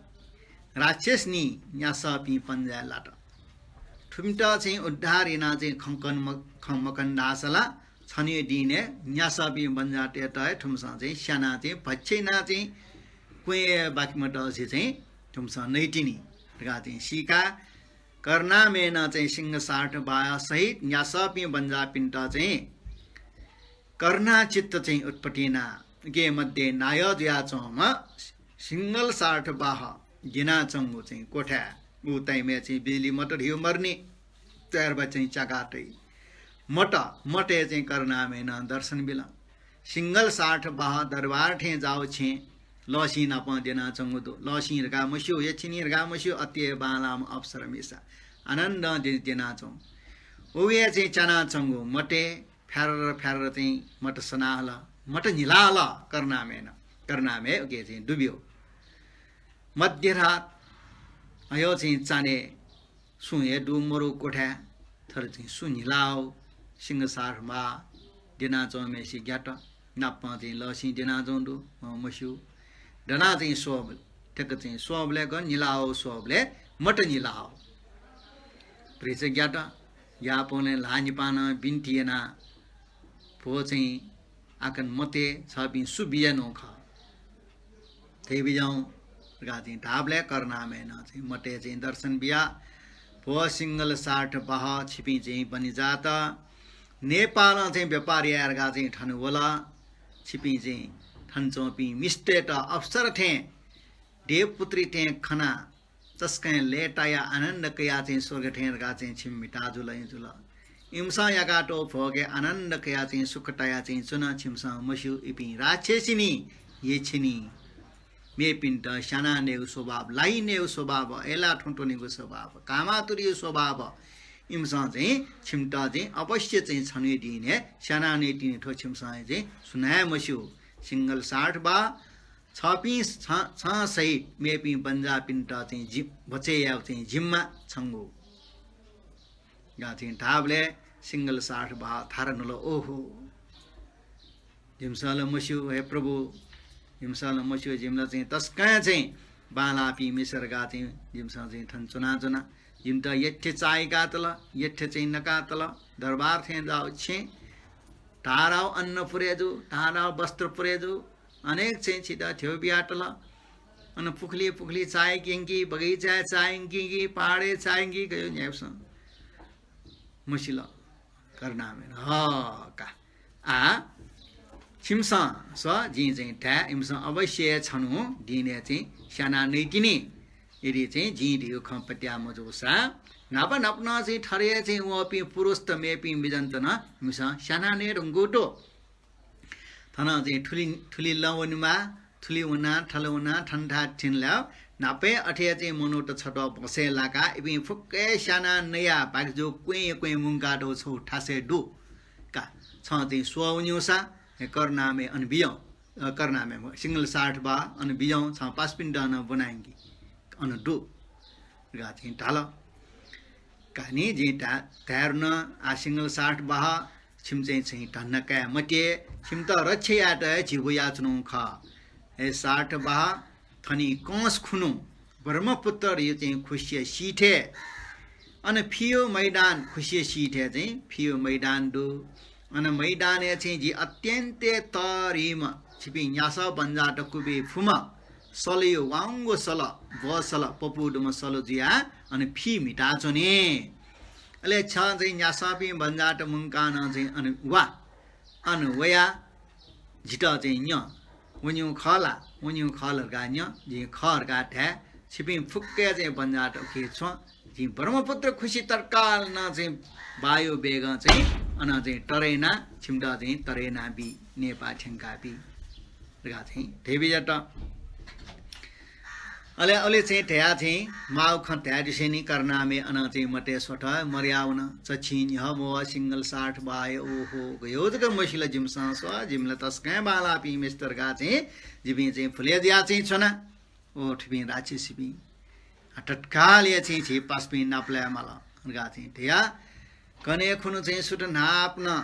राक्षसनी न्यासःपिं पन्जाय् लात। थुमित चाहिँ उद्धार यानाः चाहिँ खंकन म-, खं मकन धाःसा ला छन्हुया दिनय् न्यासःपिं बन्जाःतय्त हे थुमिसं चाहिँ स्यानाः चाहिँ भच्छि यानाः चाहिँ क्वँय् बाकि मतसे चाहिँ थुमिसं नइतिनि धकाः चाहिँ सीकाः करुणामयनं चाहिँ सिंहसार्थ बाह सहित न्यासःपिं बन्जाःपिन्त चाहिँ करुणाचित्त चाहिँ उत्पत्ति याना, उके मध्ये नायः जुयाच्वंम्ह सिंहसार्थ बाह दिनाच्वंगु चाहिँ क्वथाय् उ time-य् चाहिँ बिजुली मत धियो मरुनि, त्यारबा चाहिँ च्याका तइ। मत, मतय् चाहिँ करुणामयनं दर्शन बिल। सिंहसार्थ बाह दरबार थें जाःगु छेँ लःसिं नाप दिनाच्वंगु दु। लःसिं धकाः मस्यू, यच्छिनी धकाः मस्यू, अति हे बांलाःम्ह अप्सरा मिसा। आनन्दं दि-, दिनाच्वं। उगु चाहिँ च्यानाच्वंगु मतय् फ्यारर फ्यारर चाहिँ मत सना हल, मत न्हिला हल करुणामयनं। करुणामय उके चाहिँ दुब्यो। मध्यरात अयो चाहिँ चान्हय् सुं हे दु मरु क्वथाय् थथे चाहिँ सु न्हिलाव, सिंहसार्थ बाह दिनाच्वंम्हय्‌सित ग्यात, नापं चाहिँ लःसिं दिनाच्वं दु, अँ, मस्यू। दना चाहिँ स्वःबलय्, ठ्याक्क चाहिँ स्वःबलय् गन न्हिलाव, स्वःबलय् मत न्हिलाव। भ्रिच ग्यात, ग्याःपंलय् ल्हाः निपानं बिन्ति याना, भो चाहिँ आकन मते, छपिं सु बिज्यानु खः? धयाबिज्याहुँ धकाः चाहिँ धाःबलय् करुणामयनं चाहिँ मतय् चाहिँ दर्शन बिया। भो सिंहसार्थ बाह, छिपिं चाहिँ बनिजात, नेपालं चाहिँ व्यापार याये धकाः चाहिँ थन वल। छिपिं चाहिँ थन च्वंपिं मिस्तय्‌त अप्सरा थें देवपुत्री थें खना तसकं लय्‌ताया आनन्द कयाः चाहिँ स्वर्ग थें धकाः चाहिँ छिमि म्हिता जुल, जुल। इमिसं याकातःगु भोगय् आनन्द कयाः चाहिँ सुख तायाः चाहिँ च्वन, छिमिसं मस्यू, इपिं राक्षसिनी, यक्षिनी। मेपिन्त स्यानाः नयेगु स्वभाव, लाइ नयेगु स्वभाव, अय्‌लाः थ्वँ त्वनेगु स्वभाव, कामातुरया स्वभाव। इमिसं चाहिँ छिमित चाहिँ अवश्य चाहिँ छन्हुया दिनय् स्यानाः नइतिनि, थ्व छिमिसं चाहिँ सुनां हे मस्यू। सिंहसार्थ बाह, छपिं छ-, छं सहित मेपिं बन्जाःपिन्त चाहिँ जि-, बचय् यायेगु चाहिँ जिम्मा छंगु। धकाः चाहिँ धाःबलय् सिंहसार्थ बाह थारा न्हुल, ओहो, जिमिसं ला मस्यू हे प्रभु, जिमिसं ला मस्यू, जिमि ला चाहिँ तसकं चाहिँ बांलाःपिं मिसा धकाः चाहिँ जिमिसं चाहिँ थन च्वनाच्वना। जिमित यथे चाःहिकातल, यथे चाहिँ नकातल, दरबार थें जाःगु छेँ, धाराव अन्न पुरे जू, धाराव वस्त्र पुरे जू, अनेक चाहिँ छित थ्यंबियातल। अन पुखुलिइ पुखुलिइ चाःहिकी, बगैँचाय् चाःहिकी, पहाडय् चाःहिकी, गयो न्ह्याइपुसे मसिल। करुणामयनं, ह का, आ, छिमिसं स्व, जिं चाहिँ धाये, इमिसं अवश्य छन्हु दिनय् चाहिँ स्यानाः नइतिनि। यदि चाहिँ जिं धयागु खँ पत्याः मजूसा, न्हापा न्हापा नं चाहिँ थथे हे चाहिँ वःपिं पुरुषत मेपिं मिजंत नं इमिसं स्यानाः नये धुंकूगु दु। थन चाहिँ थुलि, थुलि लँ वनेमाः, थुलि वनाः, थल वनाः, थन थाय् थिनलाः, न्हापा हे अथे हे चाहिँ मनूत छत्वः बसय् लाकाः इपिं फुक्क हे स्यानाः नयाः बाकि जूगु क्वँय् क्वँय् मुंकातःगु छगू थासय् दु का। छं चाहिँ स्वः वनेगुसा, हे करुणामय अन बिज्याहुँ, अ, करुणामय, सिंहसार्थ बाह अन बिज्याहुँ, छं पासापिन्त नं ब्वनायंकी, अन दु धकाः चाहिँ धाल। का नि, जिं धा-, धाये धुन, आ सिंहसार्थ बाह, छिमि चाहिँ छेँ धन्दा काये मते, छिमित रक्षा यायेत हे झी वयाच्वनागु खः। हे सार्थ बाह, थनि कंस खुन्हु ब्रह्मपुत्र धइगु चाहिँ खुसिया सिथय्, अन फियो मैदान, खुसिया सिथय् चाहिँ फियो मैदान दु। अन मैदानय् चाहिँ जि अत्यन्त हे तःधिम्ह, छिपिं न्यासः बन्जाःत क्वब्वये फुम्ह सलया वांगु सल, ब्वःसल, पपू दुम्ह सल जुयाः अन फि म्हिताच्वने। अले छं चाहिँ न्यासःपिं बन्जाःत मुंकाः नं चाहिँ अन वा। अन वयाः जितः चाहिँ न्यँ, वनेगु खः ला, वनेगु खः ला धकाः न्यँ, जिं खः धकाः धाये। छिपिं फुक्कया चाहिँ बन्जाःत उखे च्वँ। जिं ब्रह्मपुत्र खुसि तत्कालं चाहिँ वायु वेगं चाहिँ अन चाहिँ तरे यानाः छिमित चाहिँ तरे यानाबी, नेपाः थ्यंकाबी धकाः चाहिँ धयाबिज्यात। अले, अले चाहिँ धयाः चाहिँ माःगु खँ धायेदिसेंलि करुणामय अनं चाहिँ मते स्वथः मदयावन। चच्छि न्ह्यः मवः सिंहसार्थ बाहया, ओहो, गयो जक मसिल जिमिसं स्व, जिमि ला तसकं बांलाःपिं मेस्त धकाः चाहिँ जिपिं चाहिँ भुले जुयाः चाहिँ च्वना। ओ थुपिं राक्षसीपिं, आ, तत्काल हे चाहिँ झी पासापिं नापलाये माल धकाः चाहिँ धयाः कन्हय् खुन्हु चाहिँ सुथ न्हापां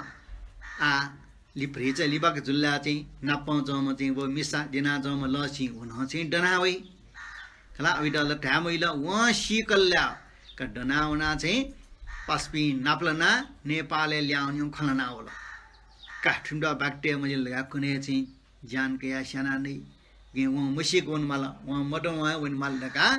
आ लि-, भ्रिचा लिबाक जुल्लाय् चाहिँ नापं च्वंम्ह चाहिँ व मिसा, दिनाच्वंम्ह लःसिं हुनं चाहिँ दना वइ। खला, अविदल धाये मजिल, वं सीकल ला का दना वनाः चाहिँ पासापिं नापलानाः नेपालय् ल्याहां वनेगु खँ ल्हाना वल। का थुमित बाकि तये मजिल धकाः कन्हय् चाहिँ ज्यान कयाः स्यानाः नइ। उकिं वं मसीक वनेमाल, वं मदं वनेमाल धकाः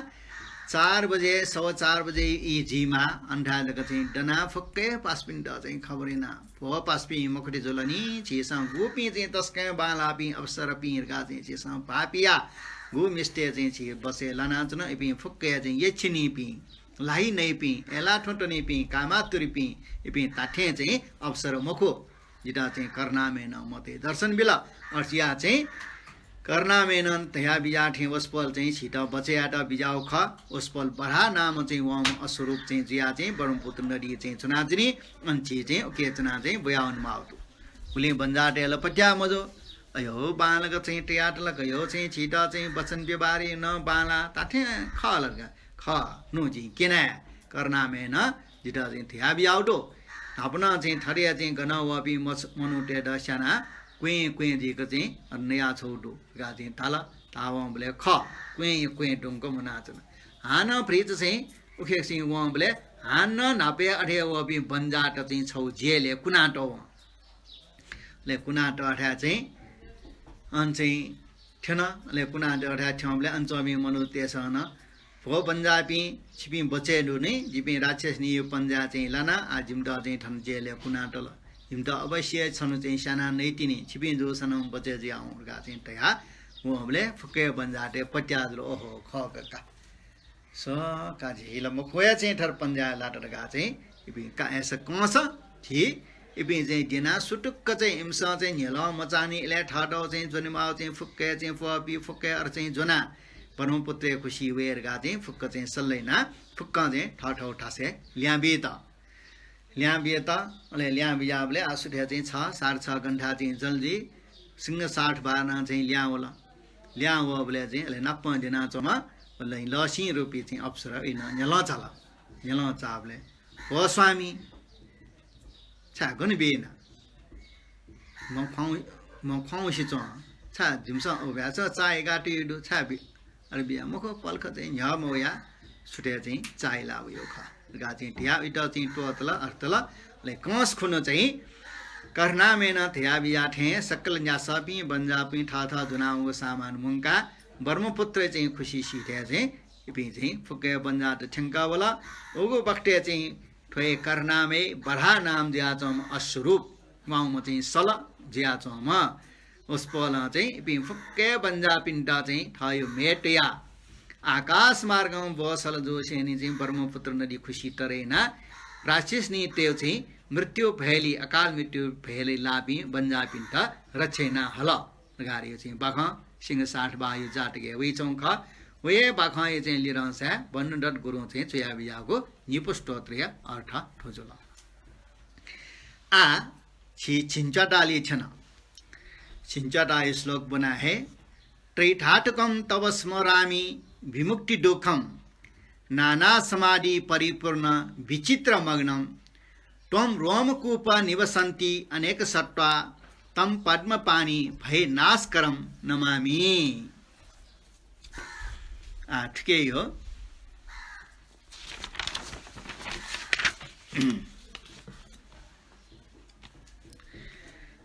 चार बजे, सवा चार बजे ई जुइमाः, अन थाय् जक चाहिँ दनाः फुक्क हे पासापिन्त चाहिँ खबर याना, भो पासापिं, मखुथि जुल नि, झीसं गुपिं चाहिँ तसकं बांलाःपिं अप्सरापिं धकाः चाहिँ झीसं भाःपियाः गु मिस्तय् चाहिँ झी बचय् लानाच्वन, इपिं फुक्कया चाहिँ यछि नीपिं, ल्हाइ नइपिं, अय्लाः थ्वँ त्वनीपिं, कामातुरपिं, इपिं धात्थें चाहिँ अप्सरा मखु। जितः चाहिँ करुणामयनं मते दर्शन बिल। अथे जुयाः चाहिँ करुणामयनं धया बिज्याः थें वसपोल चाहिँ झीत बचय् यायेत बिज्याःगु खः। वसपोल बराह नामं चाहिँ वंम्ह अश्वरूप चाहिँ जुयाः चाहिँ ब्रह्मपुत्र नदी चाहिँ च्वनाच्वनी। अन झी चाहिँ उकी च्वनाः चाहिँ ब्वयावनेमाःगु दु। उलिं बन्जाःतय् ला पत्याः मजू। अय्यो, बांलाक चाहिँ तयातल, अय्यो चाहिँ झीत चाहिँ वचन व्यवहारय् नं बांलाः, धात्थें खः ला धकाः। खः, नु जिं क्यना, करुणामयनं जितः चाहिँ धया बिज्याःगु दु। हानं चाहिँ थथे चाहिँ गनं वःपिं मस-, मनूतय्त स्यानाः क्वें क्वें जुइक चाहिँ नयाछ्वःगु दु धकाः चाहिँ धाल। धावंबलय् खः, क्वें क्वें धुंक मुनाच्वन। हानं भ्रिच चाहिँ उखेसिं वंबलय् हानं न्हापाय् अथे वःपिं बन्जाःत चाहिँ छगू जेलय् कुनातः वं। अले कुनातः थाय् चाहिँ अन चाहिँ थ्यन। अले कुनातः थाय् थ्यंबलय् अन च्वंपिं मनूतय्सं नं, भो बन्जाःपिं, छिपिं बचय् दु नि, जिपिं राक्षसनीया पन्जाय् चाहिँ लाना, आः जिमित चाहिँ थन जेलय् कुनातल। जिमित अवश्य छन्हु चाहिँ स्यानाः नइतिनि, छिपिं जूसां नं बचय् जुयावँ धकाः चाहिँ धयाः वंबलय् फुक्क हे बन्जाःतय् पत्याः जुल, ओहो, खः का का। स का, झी ला मखुया चाहिँ थथे पन्जाय् लात धकाः चाहिँ इपिं काय्‌सा कंस झी इपिं चाहिँ द्यनाः सुटुक्क चाहिँ इमिसं चाहिँ न्ह्यलं मचाःनि, इलय् थःथः चाहिँ ज्वनेमाःगु चाहिँ फुक्क हे चाहिँ प्वःपी, फुक्क हे अथे चाहिँ ज्वनाः ब्रह्मपुत्रय् खुसि वये धकाः चाहिँ फुक्क चाहिँ सल्लाह यानाः फुक्कं चाहिँ थःथः थासय् लिहां बियात। लिहां बियात। अले लिहां बिज्याःबलय् आः सुथय् चाहिँ छ, साढे छ घण्टा चाहिँ जल्दी सिंह साठ बारं चाहिँ लिहां वल। लिहां वःबलय् चाहिँ अले नापं द्यनाच्वंम्ह अले लःसिं रूपी चाहिँ अप्सरा अन न्ह्यलं चाल। न्ह्यलं चाःबलय्, भो स्वामी, छाय् गन बियाना? मं ख्वाउँ, मं ख्वाउँसे च्वं। छाय् जिमिसं उभ्यास चाःहिकातयागु दु, छाय् बि-, अले बिया मखु, पलख चाहिँ न्ह्यः मवयाः सुथय् चाहिँ चाःहिला वयागु खः धकाः चाहिँ धयाः उइत चाहिँ त्वःतल, अथे तल। अले कंस खुन्हु चाहिँ करुणामयनं धया बिज्याः थें सकल न्यासःपिं बन्जाःपिं थःथः ज्वनावंगु सामान मुंकाः ब्रह्मपुत्रय् चाहिँ खुसि सिथय् चाहिँ इपिं चाहिँ फुक्क हे बन्जाःत थ्यंकः वल। उगु बखतय् चाहिँ थ्व हे करुणामय बराह नाम जुयाच्वंम्ह अश्वरूप वंम्ह चाहिँ सल जुयाच्वंम्ह वसपोलं चाहिँ इपिं फुक्क हे बन्जाःपिन्त चाहिँ थःगु म्ये तयाः आकाश मार्गं ब्वःसल जूसेंलि चाहिँ ब्रह्मपुत्र नदी खुसि तरे यानाः राक्षसनीतय् चाहिँ मृत्यु भयलि, अकाल मृत्यु भयलि लाःपिं बन्जाःपिन्त रक्षा याना हल। धकाः चाहिँ बाखं सिंह साठ बारया जातकय् वइच्वंगु खः। व हे बाखंया चाहिँ लिधंसाय् वन्नुदत्त गुरुं चाहिँ च्वया बिज्याःगु निपु स्तोत्रया अर्थ थ्व जुल। आः झी झिंच्वतालय् थ्यन। झिंच्वताया श्लोक ब्वना हये, त्रिधातुकं तव स्मरामि विमुक्ति दुःखं नाना समाधि परिपूर्ण विचित्र मग्नं त्वं रोमकूप निवसन्ति अनेक सत्त्वा तं पद्मपाणि भयनाशकरं नमामि। आ, थुकिया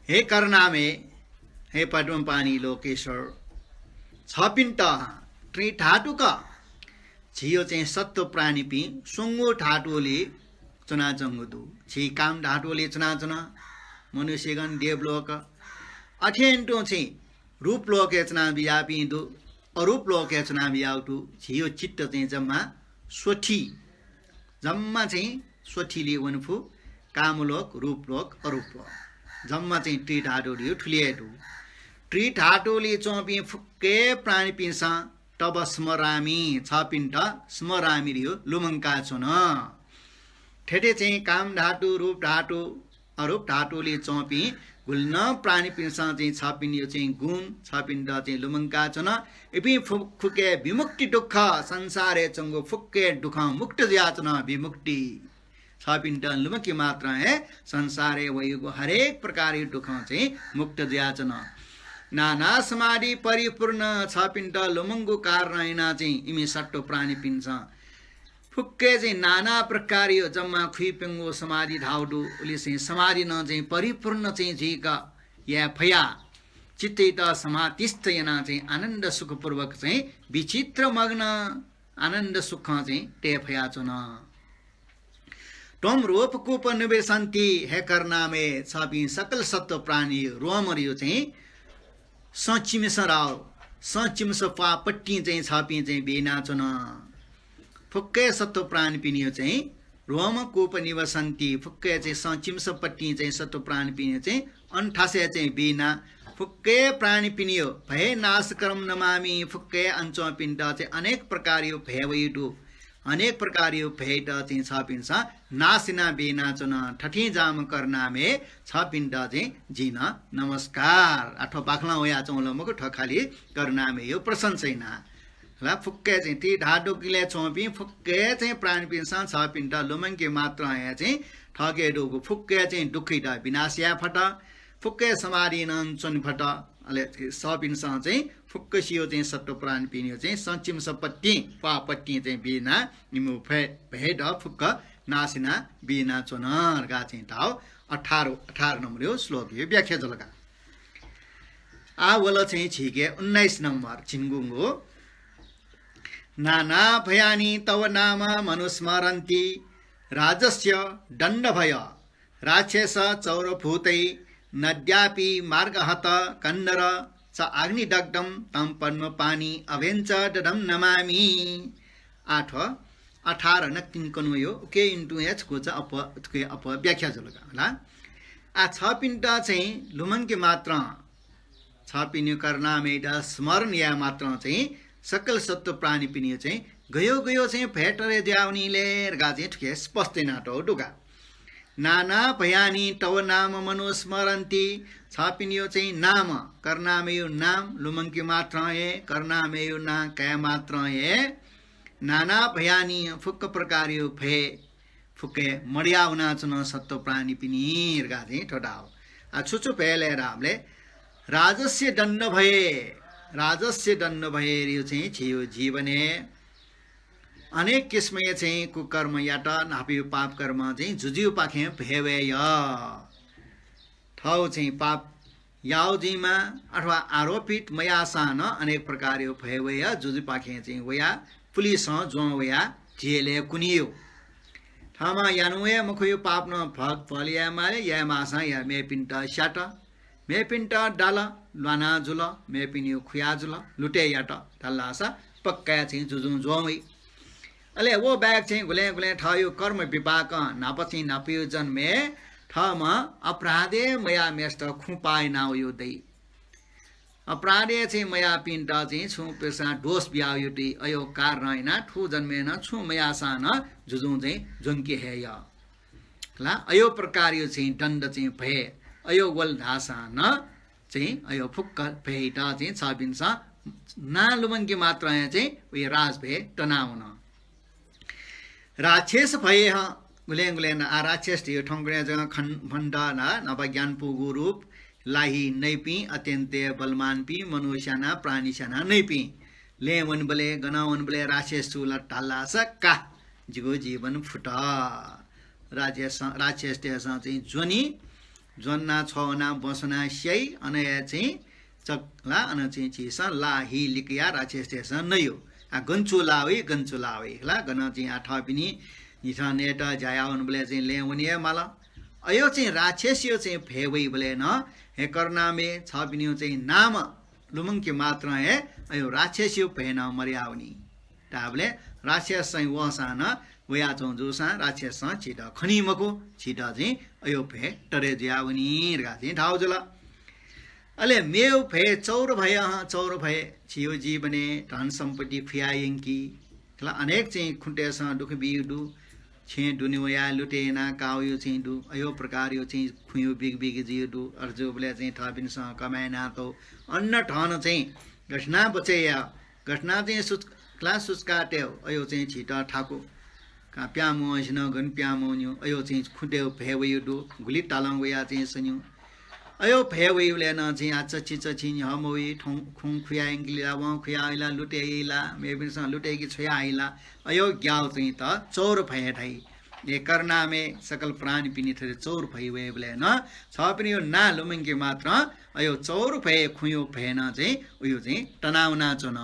हे करुणामय, हे पद्मपाणि लोकेश्वर, छपिन्त त्रिधातुक झीयो चाहिँ सत्त्व प्राणीपिं स्वंगू धातुलय् च्वनाच्वंगु दु। झी काम धातुलय् च्वनाच्वन, मनुष्यगण, देवलोक, अथें तुं चाहिँ रूपलोकय् च्वना बिज्याःपिं दु, अरूपलोकय् च्वना बिज्याःगु दु। झीयो चित्त चाहिँ जम्मा स्वथि, जम्मा चाहिँ स्वथिलय् वने फु, कामलोक, रूपलोक, अरूपलोक। जम्मा चाहिँ त्रिधातुलय् थुलि हे दु। त्रिधातुलय् च्वंपिं फुक्क हे प्राणीपिन्सं तव स्मरामि, छपिन्त स्मरामि धयो लुमंका च्वन। थथे चाहिँ काम धातु, रूप धातु, अरूप धातुलय् च्वंपिं गुलिनं प्राणीपिन्सं चाहिँ छपिन्यो चाहिँ गुण, छपिन्त चाहिँ लुमंका च्वन। इपिं फु-, फुक्क हे विमुक्ति दुःख, संसारय् च्वंगु फुक्क हे दुःखं मुक्त जुयाच्वन, विमुक्ति। छपिन्त लुमंके मात्रं हे संसारय् वइगु हरेक प्रकारया दुःखं चाहिँ मुक्त जुयाच्वन। नाना समाधि परिपूर्ण, छपिन्त लुमंगु कारणं यानाः चाहिँ इमि सत्त्व प्राणीपिन्सं फुक्क हे चाहिँ नाना प्रकारया जम्मा खुइप्यंगु समाधि धाउ दु, उलि चाहिँ समाधि नं चाहिँ परिपूर्ण चाहिँ जुइक याये फयाः चित्तयात समाधिस्थ यानाः चाहिँ आनन्द सुखपूर्वक चाहिँ विचित्र मग्न आनन्द सुखं चाहिँ तये फयाच्वन। त्वं रोमकूपं निवसन्ति, हे करुणामय, छपिं सकल सत्त्व प्राणी रोमरियो चाहिँ सँ चिमिसं राव, सँ चिमिसं प्वाः पट्टिं चाहिँ छपिं चाहिँ बिनाच्वन। फुक्क सत्त्व प्राणीपिनियो चाहिँ रोमकूपं निवसन्ति, फुक्क चाहिँ सँ चिमिसं पट्टिं चाहिँ सत्त्व प्राणीपिनियो चाहिँ अन थासय् चाहिँ बिना, फुक्क प्राणीपिनियो भय नाशकरं नमामि, फुक्क अन च्वंपिन्त चाहिँ अनेक प्रकारयो भय वइ दु। अनेक प्रकारयो भयत चाहिँ छपिन्सं नाश याना बिनाच्वन। थथिं जाम करुणामय, छपिन्त चाहिँ जिं नमस्कार। आ, थ्व बाखलं वयाच्वंगु ला मखु, थ्व खालि करुणामययो प्रशंसा याना। ला फुक्क चाहिँ ति धातुकिले च्वंपिं फुक्क चाहिँ प्राणीपिन्सं छपिन्त लुमंके मात्रं हे चाहिँ थःके दुगु फुक्क चाहिँ दुःखइत विनाश याये फत, फुक्क समाधि नं च्वने फत। अले छपिन्सं चाहिँ फुक्कसियो चाहिँ सत्त्व प्राणीपिनियो चाहिँ सँ चिमिसं पट्टिं प्वाः पट्टिं चाहिँ बिना इमियो भय, भयत फुक्क नाश याना बिनाच्वन धकाः चाहिँ धाव अठार, अठार नम्बरयो श्लोकयो व्याख्या जुल का। आ वल चाहिँ झीके उन्नाइस नम्बर झिंगुंगु। नाना भयानि तव नाम मनुस्मरन्ति, राजस्य दण्डभय राक्षस चौरभूतै, नद्यापि मार्गहत कन्दर च अग्निदग्धं तं पद्मपाणि अभयं च ददं नमामि। आठ, अठार नकतिनि कन्वयो, उके इन्टुया छुकुचा अप, छुके अप व्याख्या जुल का, हला। आ छपिन्त चाहिँ लुमंके मात्रं छपिनियो करुणामयत स्मरण याये मात्रं चाहिँ सकल सत्त्व प्राणीपिनियो चाहिँ गयो गयो चाहिँ भय तरे जुयावनी ले धकाः चाहिँ थुके स्पष्ट यानातःगु दु का। नाना भयानि तव नाम मनुस्मरन्ति, छपिनियो चाहिँ नाम, करुणामययो नाम लुमंके मात्रं हे, करुणामययो नां काये मात्रं हे, नाना भयानि फुक्क प्रकारयो भय फुक्क मदया वनाच्वन सत्त्व प्राणीपिनि धकाः चाहिँ थ्व धाव। आ छु छु भय ले धाःबले राजस्य दण्डभय, राजस्य दण्डभययो चाहिँ झीयो जीवनय् अनेक किसिमया चाहिँ कुकर्म यात, न्हापायो पाप कर्म चाहिँ जुजुपाखें भय वय्। थव चाहिँ पाप याव जुइमा अथवा आरोपित मयासां नं अनेक प्रकारयो भय वय्, जुजुपाखें चाहिँ वया पुलिसं ज्वं वया जेलय् कुनियो। थःम्हं यानु हे मखुयो पाप नं भल भल याये माले, याये माःसां या मेपिन्त स्यात, मेपिन्त दाल, ल्वाना जुल, मेपिनियो खुया जुल, लुटे यात धाल धाःसा पक्काया चाहिँ जुजुं ज्वं वइ। अले व बाहेक चाहिँ गुलें गुलें थःयो कर्म विपाकं न्हापा चाहिँ न्हापायो जन्मय् थःम्हं अपराधे मया मेस्त खुँ पाः याना वयो दइ। अपराधे चाहिँ मयापिन्त चाहिँ छुं पेसां दोष बिया वयो दइ। अयो कारणं याना थु जन्मय् नं छुं मयासां नं जुजुं चाहिँ ज्वंके हे य। ला अयो प्रकारयो चाहिँ दण्ड चाहिँ भय अयो वल धाःसां नं चाहिँ अयो फुक्क भयत चाहिँ छपिन्सं नां लुमंके मात्रं हे चाहिँ उयो राजभय तनावन। राक्षस भय हं गुलें गुलें नं आ राक्षस धयो थौंकन्हय् जक खन-, खण्ड नं न्हापा ज्ञान पूगु रूप, लाही नइपिं, अत्यन्त बलवानपिं, मनुष्य नं प्राणी नं नइपिं। लँय् वनेबलय्, गनं वनेबलय् राक्षस छु ला धाल धाःसा का, जिगु जीवन फुत। राक्षस, राक्षसतय्सं चाहिँ ज्वनी, ज्वना छ्वना बसना स्याइ, अन हे चाहिँ चक ला, अन चाहिँ झीसं लाही लिकया राक्षसतय्सं नयो। आ, गन छु लावइ, गन छु लावइ ला, गन चाहिँ आ थःपिनि न्हिथं नयेत ज्या याः वनेबलय् चाहिँ लँय् वने हे माल। अयो चाहिँ राक्षसयो चाहिँ भय वइबलय् नं, हे करुणामय, छपिनियो चाहिँ नाम लुमंके मात्रं हे अयो राक्षसयो भय नं मदया वनी। धाःबलय् राक्षस चाहिँ वःसां नं वयाच्वं जूसां राक्षसं झीत खनी मखु, झीत चाहिँ अयो भय तरे जुया वनी धकाः चाहिँ धाव जुल। अले मेव भय चौर भय हं, चौर भय झीयो जीवनय् धन सम्पत्ति खुया यंकी। खला अनेक चाहिँ खुँतय्सं दुःख बियु दु, छेँ दुने वया लुटे याना कावयो चाहिँ दु। अयो प्रकारयो चाहिँ खुँयो बिग बिग जियो दु। अथे जूबलय् चाहिँ थःपिन्सं कमाय् यानातौ अन्न धन चाहिँ गथिना बचय् या, गथिना चाहिँ सुच-, खला सुचका तयौ, अयो चाहिँ झीत थाकु। का प्यामो असिनं गन प्यामो न्यु, अयो चाहिँ खुँतय् भय वयो दु, गुलि तालं वया चाहिँ सन्यु। अयो भय वइबलय् नं चाहिँ आ चछि चछि न्ह्यः मवइ, थौं खुँ खुया यंकिला, वं खुया इला, लुटे इला, मेपिन्सं लुटेकी छ्वया इला। अयो ग्याउ चाहिँ त चौर भय धाइ। ए करुणामय सकल प्राणीपिनि थथे चौर भय वइबलय् नं छपिनियो नां लुमंके मात्रं अयो चौर भय खुँयो भय नं चाहिँ उयो चाहिँ तनावना च्वन।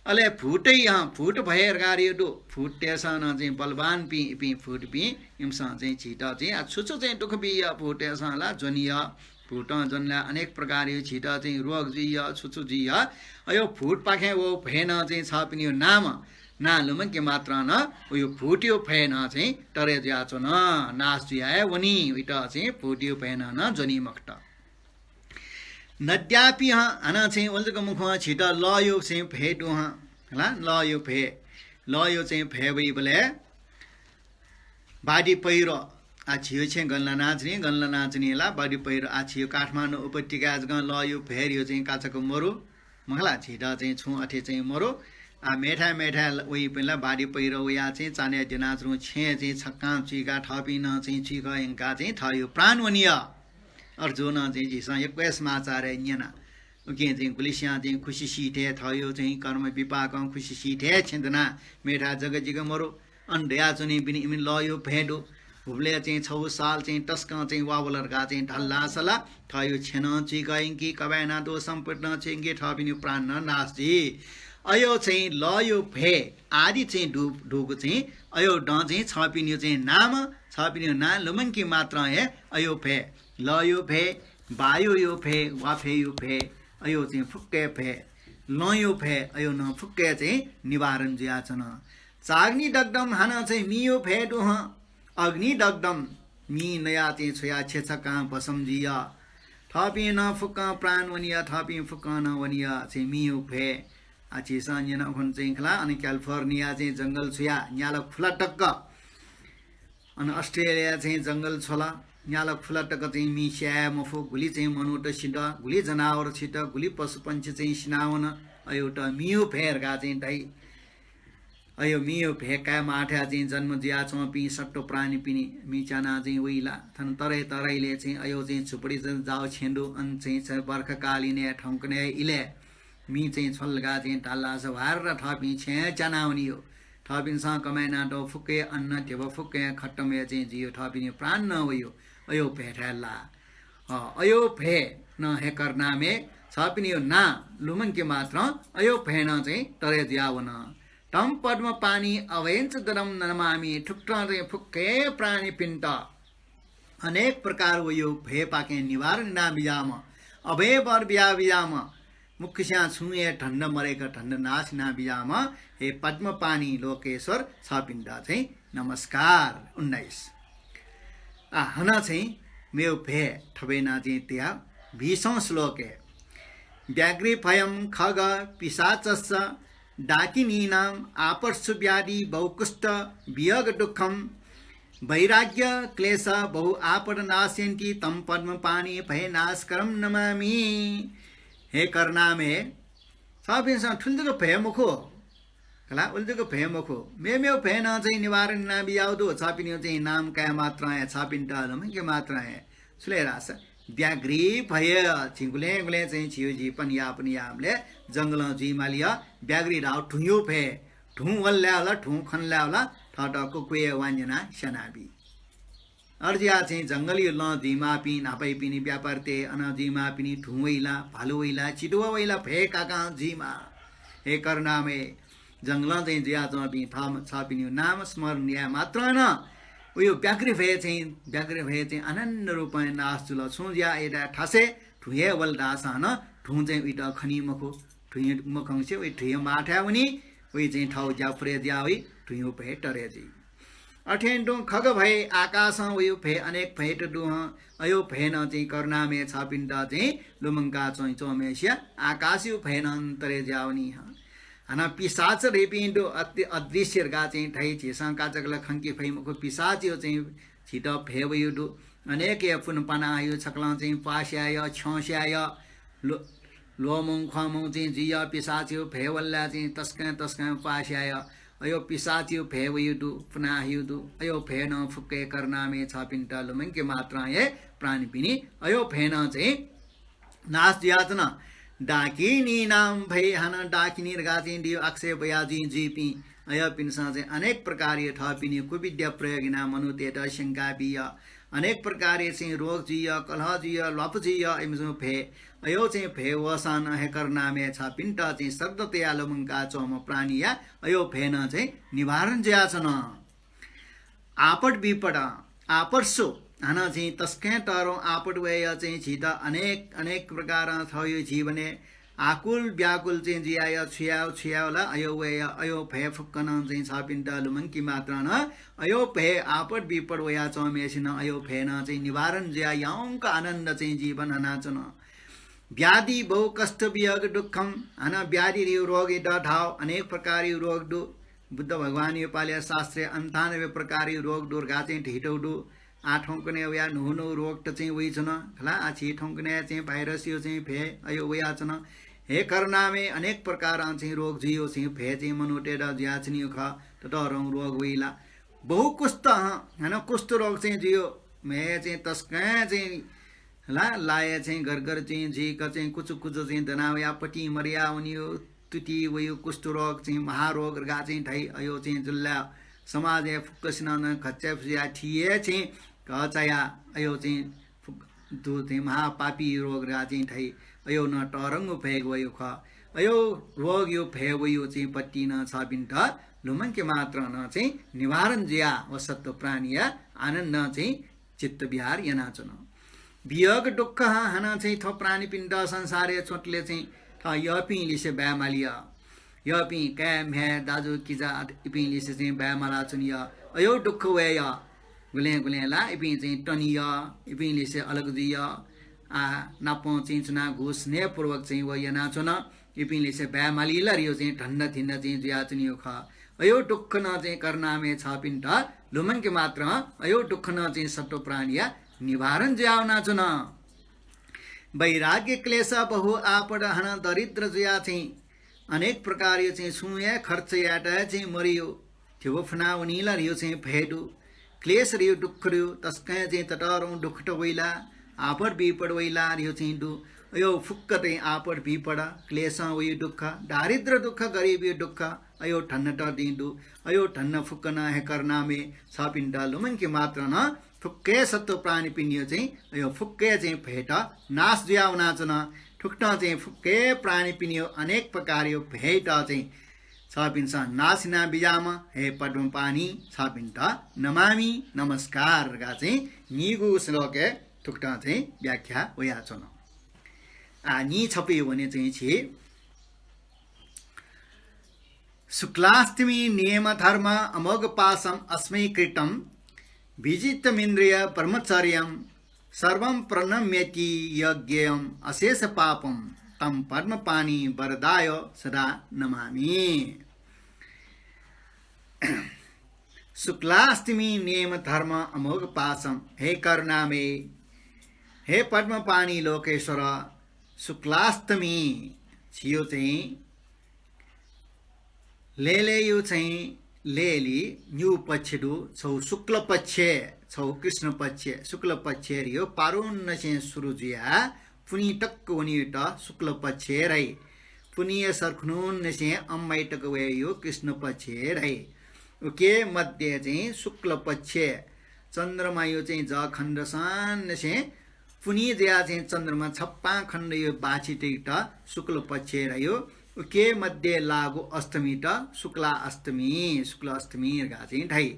अले भूतै हं, भूत भय धकाः यो दु। भूततय्‌सं नं चाहिँ बलवानपिं इपिं भूतपिं, इमिसं चाहिँ झीत चाहिँ आ छु छु चाहिँ दुःख बिया भूततय्‌सं ला ज्वनिया। भूतं ज्वनला अनेक प्रकारयो झीत चाहिँ रोग जुइया, छु छु जुइया। अयो भूतपाखें व भय नं चाहिँ छपिनियो नाम, नां लुमंके मात्रं नं उयो भूतयो भय नं चाहिँ तरे जुयाच्वन, नाश जुया हे वनी। उइत चाहिँ भूतयो भय नं, नं ज्वनी मखुत। नद्यापि हं, हानं चाहिँ उलि जक मखु हं, झीत लःयो चाहिँ भय दु हं, हला, लःयो भय, लःयो चाहिँ भय वइबलय् बाढी पहिरो, आ, झीयो छेँ गन लानाच्वनी, गन लानाच्वनी ला, बाढी पहिरो, आ, झीयो काठमाडौं उपत्यकाय् जक लःयो भययो चाहिँ काचक मरु, मखला, झीत चाहिँ छुं अथे चाहिँ मरु। आ, मेथाय् मेथाय् वइपिं ला बाढी पहिरो वया चाहिँ चान्हय् द्यनाच्वंगु छेँ चाहिँ छक्कां चुइका थःपिं नं चाहिँ चुइक यंका चाहिँ थःयो प्राण वनिया। अथे जुनं चाहिँ झीसं यक्व हे समाचारय् न्यना। उकिं चाहिँ गुलिस्यां चाहिँ खुसि सी थें थःयो चाहिँ कर्म विपाकं खुसि सी थें छेँ दना मेथाय् जक जिक मरु। अन दयाच्वनीपिनि इमिन लःयो भय दु। हुबलय् चाहिँ छगू साल चाहिँ तसकं चाहिँ वा वल धकाः चाहिँ धाल धाःसा ला थःयो छेँ नं चुइक यंकी, कबय् याना दु सम्पत्ति नं चुइक यंकी, थःपिनियो प्राण नं नाश जुइ। अयो चाहिँ लःयो भय आदि चाहिँ दु, दुगु चाहिँ अयो दँ चाहिँ छपिनियो चाहिँ नाम, छपिनियो नां लुमंके मात्रं हे अयो भय, लःयो भय, वायुयो भय, वाफय्‌यो भय, अयो चाहिँ फुक्कया भय, लँयो भय, अयो नं फुक्कया चाहिँ निवारण जुयाच्वन। चाग्निदग्धं, हानं चाहिँ मियो भय दु हं। अग्निदग्धं, मि नया चाहिँ छ्वया छेँ छक्कां भस्म जुइया। थःपिं नं फुक्कं प्राण वनिया, थःपिं फुक्कं नं वनिया, चाहिँ मियो भय। आ, झीसं न्यनागु खन चाहिँ खला, अन क्यालिफोर्निया चाहिँ जंगल छ्वया न्याला खुला तक, अन अस्ट्रेलिया चाहिँ जंगल छ्वल, न्याला खुला तक चाहिँ मि स्याये मफु, गुलि चाहिँ मनूत सित, गुलि जनावर सित, गुलि पशुपंक्षी चाहिँ सिनावन। अयो त मियो भय धकाः चाहिँ धाइ। अयो मियो भय काये माःथाय् चाहिँ जन्म जुयाच्वंपिं सत्त्व प्राणीपिनि मि च्यानाः चाहिँ वइ ला। थन तराई तराईले चाहिँ अयो चाहिँ झुपडी चाहिँ जाव छेँ दु, अन चाहिँ छ बर्खाकालीनय् थौंकन्हय् इलय् मि चाहिँ छ्वल धकाः चाहिँ धाल धाःसा ह्वार्र थःपिं छेँय् च्यानावनियो। थःपिन्सं कमय् यानातःगु फुक्कया अन्न ध्यबा फुक्कया खतम हे चाहिँ जुइयो, थःपिनियो प्राण नं वइयो। अयो भयथाय् ला। अ, अयो भय नं हे करुणामय, छःपिनियो नां लुमंके मात्रं अयो भय नं चाहिँ तरे जुयावन। तं पद्मपाणिं अभयञ्च ददं नमामि, थुकथं चाहिँ फुक्कया प्राणीपिन्त अनेक प्रकार वयो भयपाखें निवारण यानाबिज्याःम्ह, अभय वर बियाबिज्याःम्ह, मुक्कस्यां छुं हे धन्दा मरय्क धन्दा नाश यानाबिज्याःम्ह हे पद्मपाणि लोकेश्वर, छःपिन्त चाहिँ नमस्कार। उन्नाइस। आ, हानं चाहिँ मेव भय थबय् याना चाहिँ तया बिसौं श्लोकय् व्याघ्री भयं खग पिशाचश्च डाकिनीनाम् आपत्सु व्याधि बहु कुष्ठ वियोग दुःखं वैराग्य क्लेश बहु आपद नाशयन्ति तं पद्मपाणि भयनाशकरं नमामि। हे करुणामय, छःपिन्सं थुलि जक भय मखु, खला, उलि जक भय मखु, मेमेव भय नं चाहिँ निवारण यानाबिज्याउ दु, छःपिनियो चाहिँ नाम काये मात्रं हे, छःपिन्त लुमंके मात्रं हे। छु ले धाःसा व्याघ्री भय, झी गुलें गुलें चाहिँ झीयो जीवन यापन याःबलय् जंगलं जुइमालिया, व्याघ्री धाउ धुँयो भय, धुँ वल लाय् वल, धुँ खन लाय् वल, थःत कुकुय् वान्यना स्यानाबी। अथे जुयाः चाहिँ जंगलयो लँ जुइमाःपिं न्हापायापिनि व्यापारीतय्, अन जुइमाःपिनि धुँ वइ ला, भालु वइ ला, चितुवा वइ ला, भय काकां जुइमाः। हे करुणामय, जंगलं चाहिँ जुयाच्वंपिं थः छःपिनियो नाम स्मरण याये मात्रं नं उयो व्याघ्री भय चाहिँ, व्याघ्री भय चाहिँ आनन्द रूपं नाश जुल। छुं जुया अय्‌ता थासय् धुँ हे वल धाःसां नं धुँ चाहिँ उइत खनी मखु। धुँ मखंसे वइ धुँया माःथाय् वनी, वइ चाहिँ थःगु ज्या पुरे जुया वइ, धुँयो भय तरे जुइ। अथें तुं खग भय, आकाशं वयो भय, अनेक भयत दु हं। अयो भय नं चाहिँ करुणामय छःपिन्त चाहिँ लुमंका च्वंच्वंम्हेसिया आकाशयो भय नं तरे जुयावनी हं। हानं पिशाच धइपिं दु, अति अदृश्य धकाः चाहिँ धाइ, झीसं काचाकला खंके फइ मखु। पिशाचयो चाहिँ झीत भय वयो दु। अनेक हे पुन पाना हयो, छकलं चाहिँ प्वास्याय, छ्यंस्याय, लो-, ल्वःमं ख्वाःमं चाहिँ जुइय, पिशाचयो भय वल्लाय् चाहिँ तसकं तसकं प्वास्याय। अयो पिशाचयो भय वयो दु, पुना हयो दु। अयो भय नं फुक्क हे करुणामय छःपिन्त लुमंके मात्रं हे प्राणीपिनि अयो भय नं चाहिँ नाश जुयाच्वन। डाकिनीनां भय, हानं डाकिनी धकाः चाहिँ दियो अक्षय बया जुइ जुइपिं अयोपिन्सं चाहिँ अनेक प्रकारयो थःपिनि कुविद्या प्रयोग यानाः मनूतय्त स्यंका बिय। अनेक प्रकारया चाहिँ रोग जुइय, कलह जुइय, ल्वापु जुइय, इमिसं भय, अयो चाहिँ भय वःसां नं हे करुणामय छपिन्त चाहिँ श्रद्धा तयाः लुमंका च्वंम्ह प्राणीया अयो भय नं चाहिँ निवारण जुयाच्वन। आपद विपद, आपद सु, हानं चाहिँ तसकं तःधंगु आपद वय्‌या चाहिँ झीत अनेक, अनेक प्रकारं थःयो जीवनय् आकुल व्याकुल चाहिँ जुयाः छु याये, छु याये ला, अयो वय्‌या, अयो भय फुक्कं नं चाहिँ छपिन्त लुमंके मात्रं नं अयो भय आपद विपद वयाच्वंम्हय्‌सिनं अयो भय नं चाहिँ निवारण जुयाः याउँक आनन्द चाहिँ जीवन हनाच्वन। व्याधि बहु कष्ट वियोग दुःखम, हानं व्याधि धइगु रोगयात धाःगु अनेक प्रकारया रोग दु। बुद्ध भगवानया पालय् शास्त्रय् अन्ठानब्बे प्रकारया रोग दु धकाः चाहिँ धयातःगु दु। आः थौंकन्हय् वयाः न्हू न्हू रोगत चाहिँ वइच्वन खला। आः झी थौंकन्हय् चाहिँ भाइरसयो चाहिँ भय अयो वयाच्वन। हे करुणामय, अनेक प्रकारं चाहिँ रोग जुइयो चाहिँ भय चाहिँ मनूतय्‌त जुयाच्वनीयो खः। ततःधंगु रोग वइ ला। बहु कुष्ठ, हँ, हानं कुष्ठ रोग चाहिँ जुइयो। म्ह चाहिँ तसकं चाहिँ ला, लाय् चाहिँ गरगर चाहिँ जुइक चाहिँ कुचुकुचु चाहिँ दना वयाः पतिं मदया वनीयो। तुति वइयो कुष्ठ रोग चाहिँ महारोग धकाः चाहिँ धाइ। अयो चाहिँ जुल ला समाजय् फुक्कसिनं नं घच्चाइ फुच्चाइ थी हे चाहिँ घचाया अयो चाहिँ फुक्क दु चाहिँ महापापी रोग धकाः चाहिँ धाइ। अयो नं तःधंगु भय वइयो खः। अयो रोगयो भय वइयो चाहिँ पतिं नं छपिन्त लुमंके मात्रं नं चाहिँ निवारण जुयाः व सत्त्व प्राणीया आनन्दं चाहिँ चित्त विहार यानाच्वन। वियोग दुःख, हानं चाहिँ थ्व प्राणीपिन्त संसारय् च्वंतले चाहिँ थः यःपिं लिसे बाय् मालीय। यःपिं काय् म्ह्याय् दाजु किजा इपिं लिसे चाहिँ बाय् मालाच्वनीय। अयो दुःख वय्‌य। गुलें गुलें ला इपिं चाहिँ तनीय, इपिं लिसे अलग जुइय। आः नापं चाहिँ च्वनाः घु स्नेहपूर्वक चाहिँ व यानाच्वन। इपिं लिसे बाय् माली ला धइयो चाहिँ धन्दा धिन्दा चाहिँ जुयाच्वनीयो खः। अयो दुःख नं चाहिँ करुणामय छपिन्त लुमंके मात्रं अयो दुःख नं चाहिँ सत्त्व प्राणीया निवारण जुयावनाच्वन। वैराग्य क्लेश बहु आपद, हानं दरिद्र जुयाः चाहिँ अनेक प्रकारयो चाहिँ छुं हे खर्च यायेत हे चाहिँ मदयो। धिबा फुना वनी ला धइयो चाहिँ भय दु। क्लेश धइयो दुःख दु, तसकं चाहिँ ततःधंगु दुःखत वइ ला, आपद विपद वइ ला धइयो चाहिँ दु। अयो फुक्क चाहिँ आपद विपद, क्लेशं वइयो दुःख, दारिद्र दुःख, गरिबयो दुःख, अयो धन्नत दिं दु। अयो धन्न फुक्क नं हे करुणामय छपिन्त लुमंके मात्रं नं फुक्क हे सत्त्व प्राणीपिनियो चाहिँ अयो फुक्क हे चाहिँ भयत नाश जुयावनाच्वन। थुकथं चाहिँ फुक्क हे प्राणीपिनियो अनेक प्रकारयो भयत चाहिँ छपिन्सं नाश याना बिज्याःम्ह हे पद्मपाणि छपिन्त नमामि नमस्कार धकाः चाहिँ नीगू श्लोकय् थुकथं चाहिँ व्याख्या वयाच्वन। आः नीछपु वने चाहिँ झी शुक्लाष्टमी नियम धर्म अमोघ पाशम अस्मै कृतं विजितमिन्द्रिय ब्रह्मचर्यं सर्वं प्रणम्यति यज्ञेयं अशेष पापं तं पद्मपाणि वरदाय सदा नमामि। शुक्लाष्टमी नियम धर्म अमोघ पाशम, हे करुणामय, हे पद्मपाणि लोकेश्वर, शुक्लाष्टमी छियो चाहिँ लेलेयो चाहिँ लेली न्यू पक्ष दु, छौ शुक्ल पक्ष, छौ कृष्ण पक्ष। शुक्ल पक्ष धइयो पारुन्नसें सुरु जुया पुन्हि तक वनीत शुक्ल पक्ष धाइ। पुन्हिया सरखुनुन्नसें अम्माइ तक वयेयो कृष्ण पक्ष धाइ। उके मध्ये चाहिँ शुक्ल पक्ष चन्द्रमायो चाहिँ जःखण्ड सान्नसें पुन्हि जुया चाहिँ चन्द्रमा छप्पां खण्डयो बाछि तक त शुक्ल पक्ष धाइयो। उके मध्ये लाःगु अष्टमी त शुक्ला अष्टमी, शुक्ल अष्टमी धकाः चाहिँ धाइ।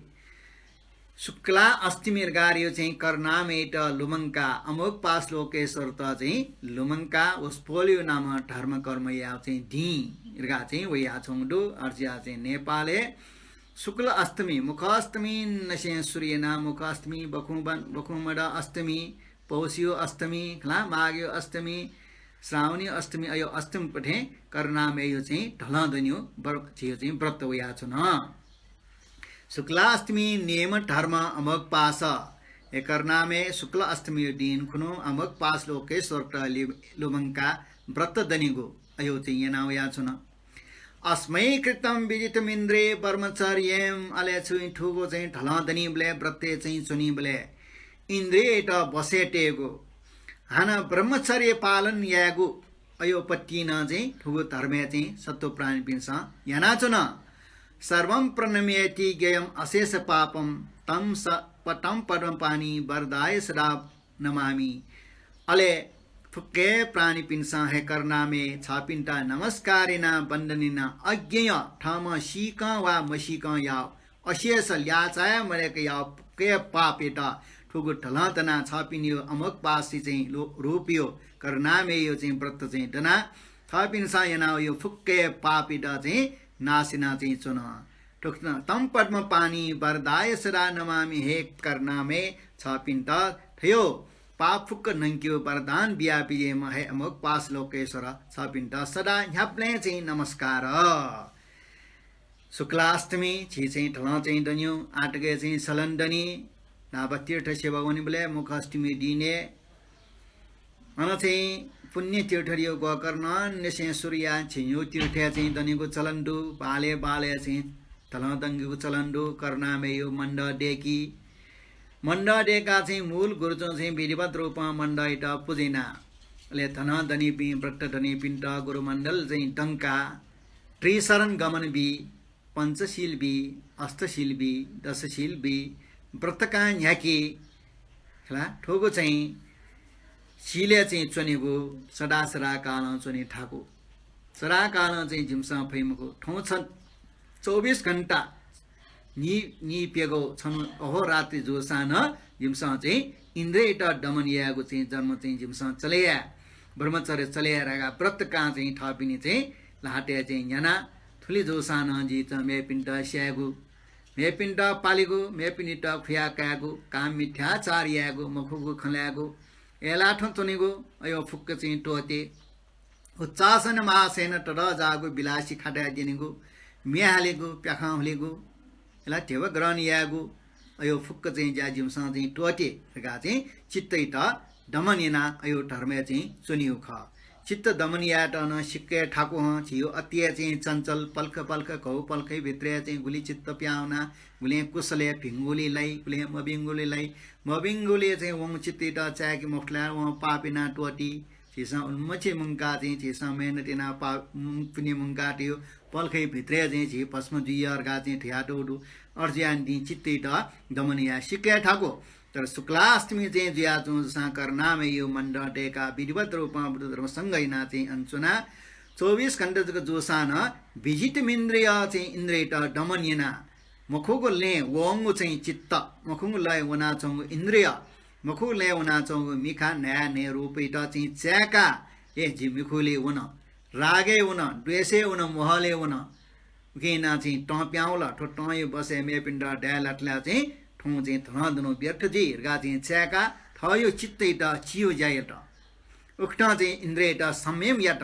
शुक्ला अष्टमी धकाः धइयो चाहिँ करुणामयत लुमंका अमोघ पाश लोकेश्वरत चाहिँ लुमंका वसपोलयो नाम धर्म कर्म यायेगु चाहिँ दिं धकाः चाहिँ वयाच्वंगु दु। अय्‌जुया चाहिँ नेपालय् शुक्ल अष्टमी, मुख अष्टमीन्नसें सुरु याना मुख अष्टमी, बखुं बन-, बखुं मद अष्टमी, पौषयो अष्टमी, खला माघयो अष्टमी, श्रावणयो अष्टमी, अयो अष्टमी पथें करुणामययो चाहिँ ढलं दनियो बर-, झियो चाहिँ व्रत वयाच्वन। शुक्लाष्टमी नियम धर्म अमोघ पाश। हे करुणामय, शुक्ल अष्टमीयो दिं खुन्हु अमोघ पाश लोकेश्वरत लि-, लुमंका व्रत दनिगु अयो चाहिँ याना वयाच्वन। अस्मै कृतं विजितमिन्द्रिय ब्रह्मचर्यं, अले चाहिँ थुगु चाहिँ ढलं दनिबलय्, व्रतय् चाहिँ च्वनीबलय् इन्द्रियत बसय् तयेगु, हानं ब्रह्मचर्य पालन यायेगु, अयो पतिं नं चाहिँ थुगु धर्मय् चाहिँ सत्त्व प्राणीपिन्सं यानाच्वन। सर्वं प्रणम्यति ज्ञेयं अशेष पापं, तम स-, प-, तम पद्मपाणि वरदाय सदा नमामि। अले फुक्क प्राणीपिन्सं हे करुणामय छपिन्त नमस्कार याना वन्दन याना अज्ञेय थःम्हं सीकं वा मसीकं याः अशेष ल्याचाया मदय्क याः फुक्क पापयात थुगु धलं दनाः छपिनियो अमोघ पासया चाहिँ लो-, रूपयो करुणामययो चाहिँ व्रत चाहिँ दनाः थपिन्सं यानावयो फुक्क पापयात चाहिँ नाश याना चाहिँ च्वन। थुकथं तम पद्मपाणि वरदाय सदा नमामि, हे करुणामय छपिन्त थयो पाप फुक्क नंक्यो वरदान बिया बिजेम्ह हे अमोघ पास लोकेश्वर छपिन्त सदा न्ह्याबलें चाहिँ नमस्कार। शुक्लाष्टमी झी चाहिँ धलं चाहिँ दन्यु आटगय् चाहिँ चलन दनि। नापा तीर्थ सेवा वनेबलय् मुख अष्टमी दिनय् अन चाहिँ पुण्य तीर्थयो गोकर्णनिसें सुरुया झिंयु तीर्थय् चाहिँ दनेगु चलन दु। बालय् बालय् चाहिँ धलं दंगेगु चलन दु। करुणामययो मण्डप दय्की। मण्डप दय्काः चाहिँ मूल गुरुजुं चाहिँ विधिवत रूपं मण्डपयात पुजा याना। अले धनं दनीपिं, व्रत दनीपिन्त गुरुमण्डल चाहिँ दंकाः त्रिशरण गमन बी, पञ्चशील बी, अष्टशील बी, दशशील बी, व्रतकां न्ह्याकी। खला, थुगु चाहिँ शीलय् चाहिँ च्वनेगु, सदा सदाकालं च्वने थाकु। सदाकालं चाहिँ जिमिसं फइ मखु। थौं छ चौबिस घण्टा नि, नि प्यगौ छन्हु अहोरात्रि जूसां नं जिमिसं चाहिँ इन्द्रियत दमन यायेगु चाहिँ जन्म चाहिँ जिमिसं चले याये, ब्रह्मचर्य चले याये धकाः व्रतकां चाहिँ थःपिनि चाहिँ ल्हातय् चाहिँ न्ह्याना। थुलि जूसां नं जिमिसं मेपिन्त स्यायेगु, मेपिन्त पालेगु, मेपिनित खुया कायेगु, काम मिथ्याचार यायेगु, मखुगु खँ ल्हायेगु, अय्लाथं च्वनेगु, अयो फुक्क चाहिँ त्वःते। उच्चासनमासय् नं ततःजाःगु, विलासी खाताय् द्यनेगु, म्ये हालेगु, प्याखं हुलेगु, अले ध्यबा ग्रहण यायेगु, अयो फुक्क चाहिँ ज्या जिमिसं चाहिँ त्वःते धकाः चाहिँ चित्तयात दमन यानाः अयो धर्मय् चाहिँ च्वनेगु खः। चित्त दमन यायेत नं सिक्क हे थाकु हं। झीयो अति हे चाहिँ चञ्चल, पलख पलख, घौ पलखय् भित्रय् चाहिँ गुलि चित्त पिहां वना, गुलें कुशलय् भिंगुलि लाइ, गुलें मभिंगुलि लाइ। मभिंगुलि चाहिँ वं चित्तयात चाय्के मफुत ला, वं पाप याना त्वःती। झीसं उलिमछि मुंकाः चाहिँ झीसं मेहनत यानाः पा-, पुण्य मुंकाः तयो पलखय् भित्रय् चाहिँ झी भस्म जुइया धकाः चाहिँ धयातःगु दु। अथे जुयाः निंतिं चित्तयात दमन याये सिक्क हे थाकु। तर शुक्लाष्टमी चाहिँ जुयाच्वंसां करुणामययो मण्डप दय्काः विधिवत रूपं व्रत धर्म संग यानाः चाहिँ अन च्वनाः चौबिस घण्टा जक जूसां नं विजितमिन्द्रिय चाहिँ इन्द्रियत दमन यानाः मखुगु लँय् वंगु चाहिँ चित्त, मखुगु लँय् वनाच्वंगु इन्द्रिय, मखुगु लँय् वनाच्वंगु मिखा, न्हाय्, न्हय् रूपयात चाहिँ चाय्काः, ए, जि मिखुलय् वन, रागय् वन, द्वेषय् वन, मोहलय् वन, उकिं यानाः चाहिँ तं पिहां वल। थ्व तंयो बसय् मेपिन्त दाये लात ला चाहिँ थौं चाहिँ धनं दनु व्यर्थ जुइ धकाः चाहिँ चाय्काः थःयो चित्तयात चियो ज्या यात। उकथं चाहिँ इन्द्रियत संयम यात।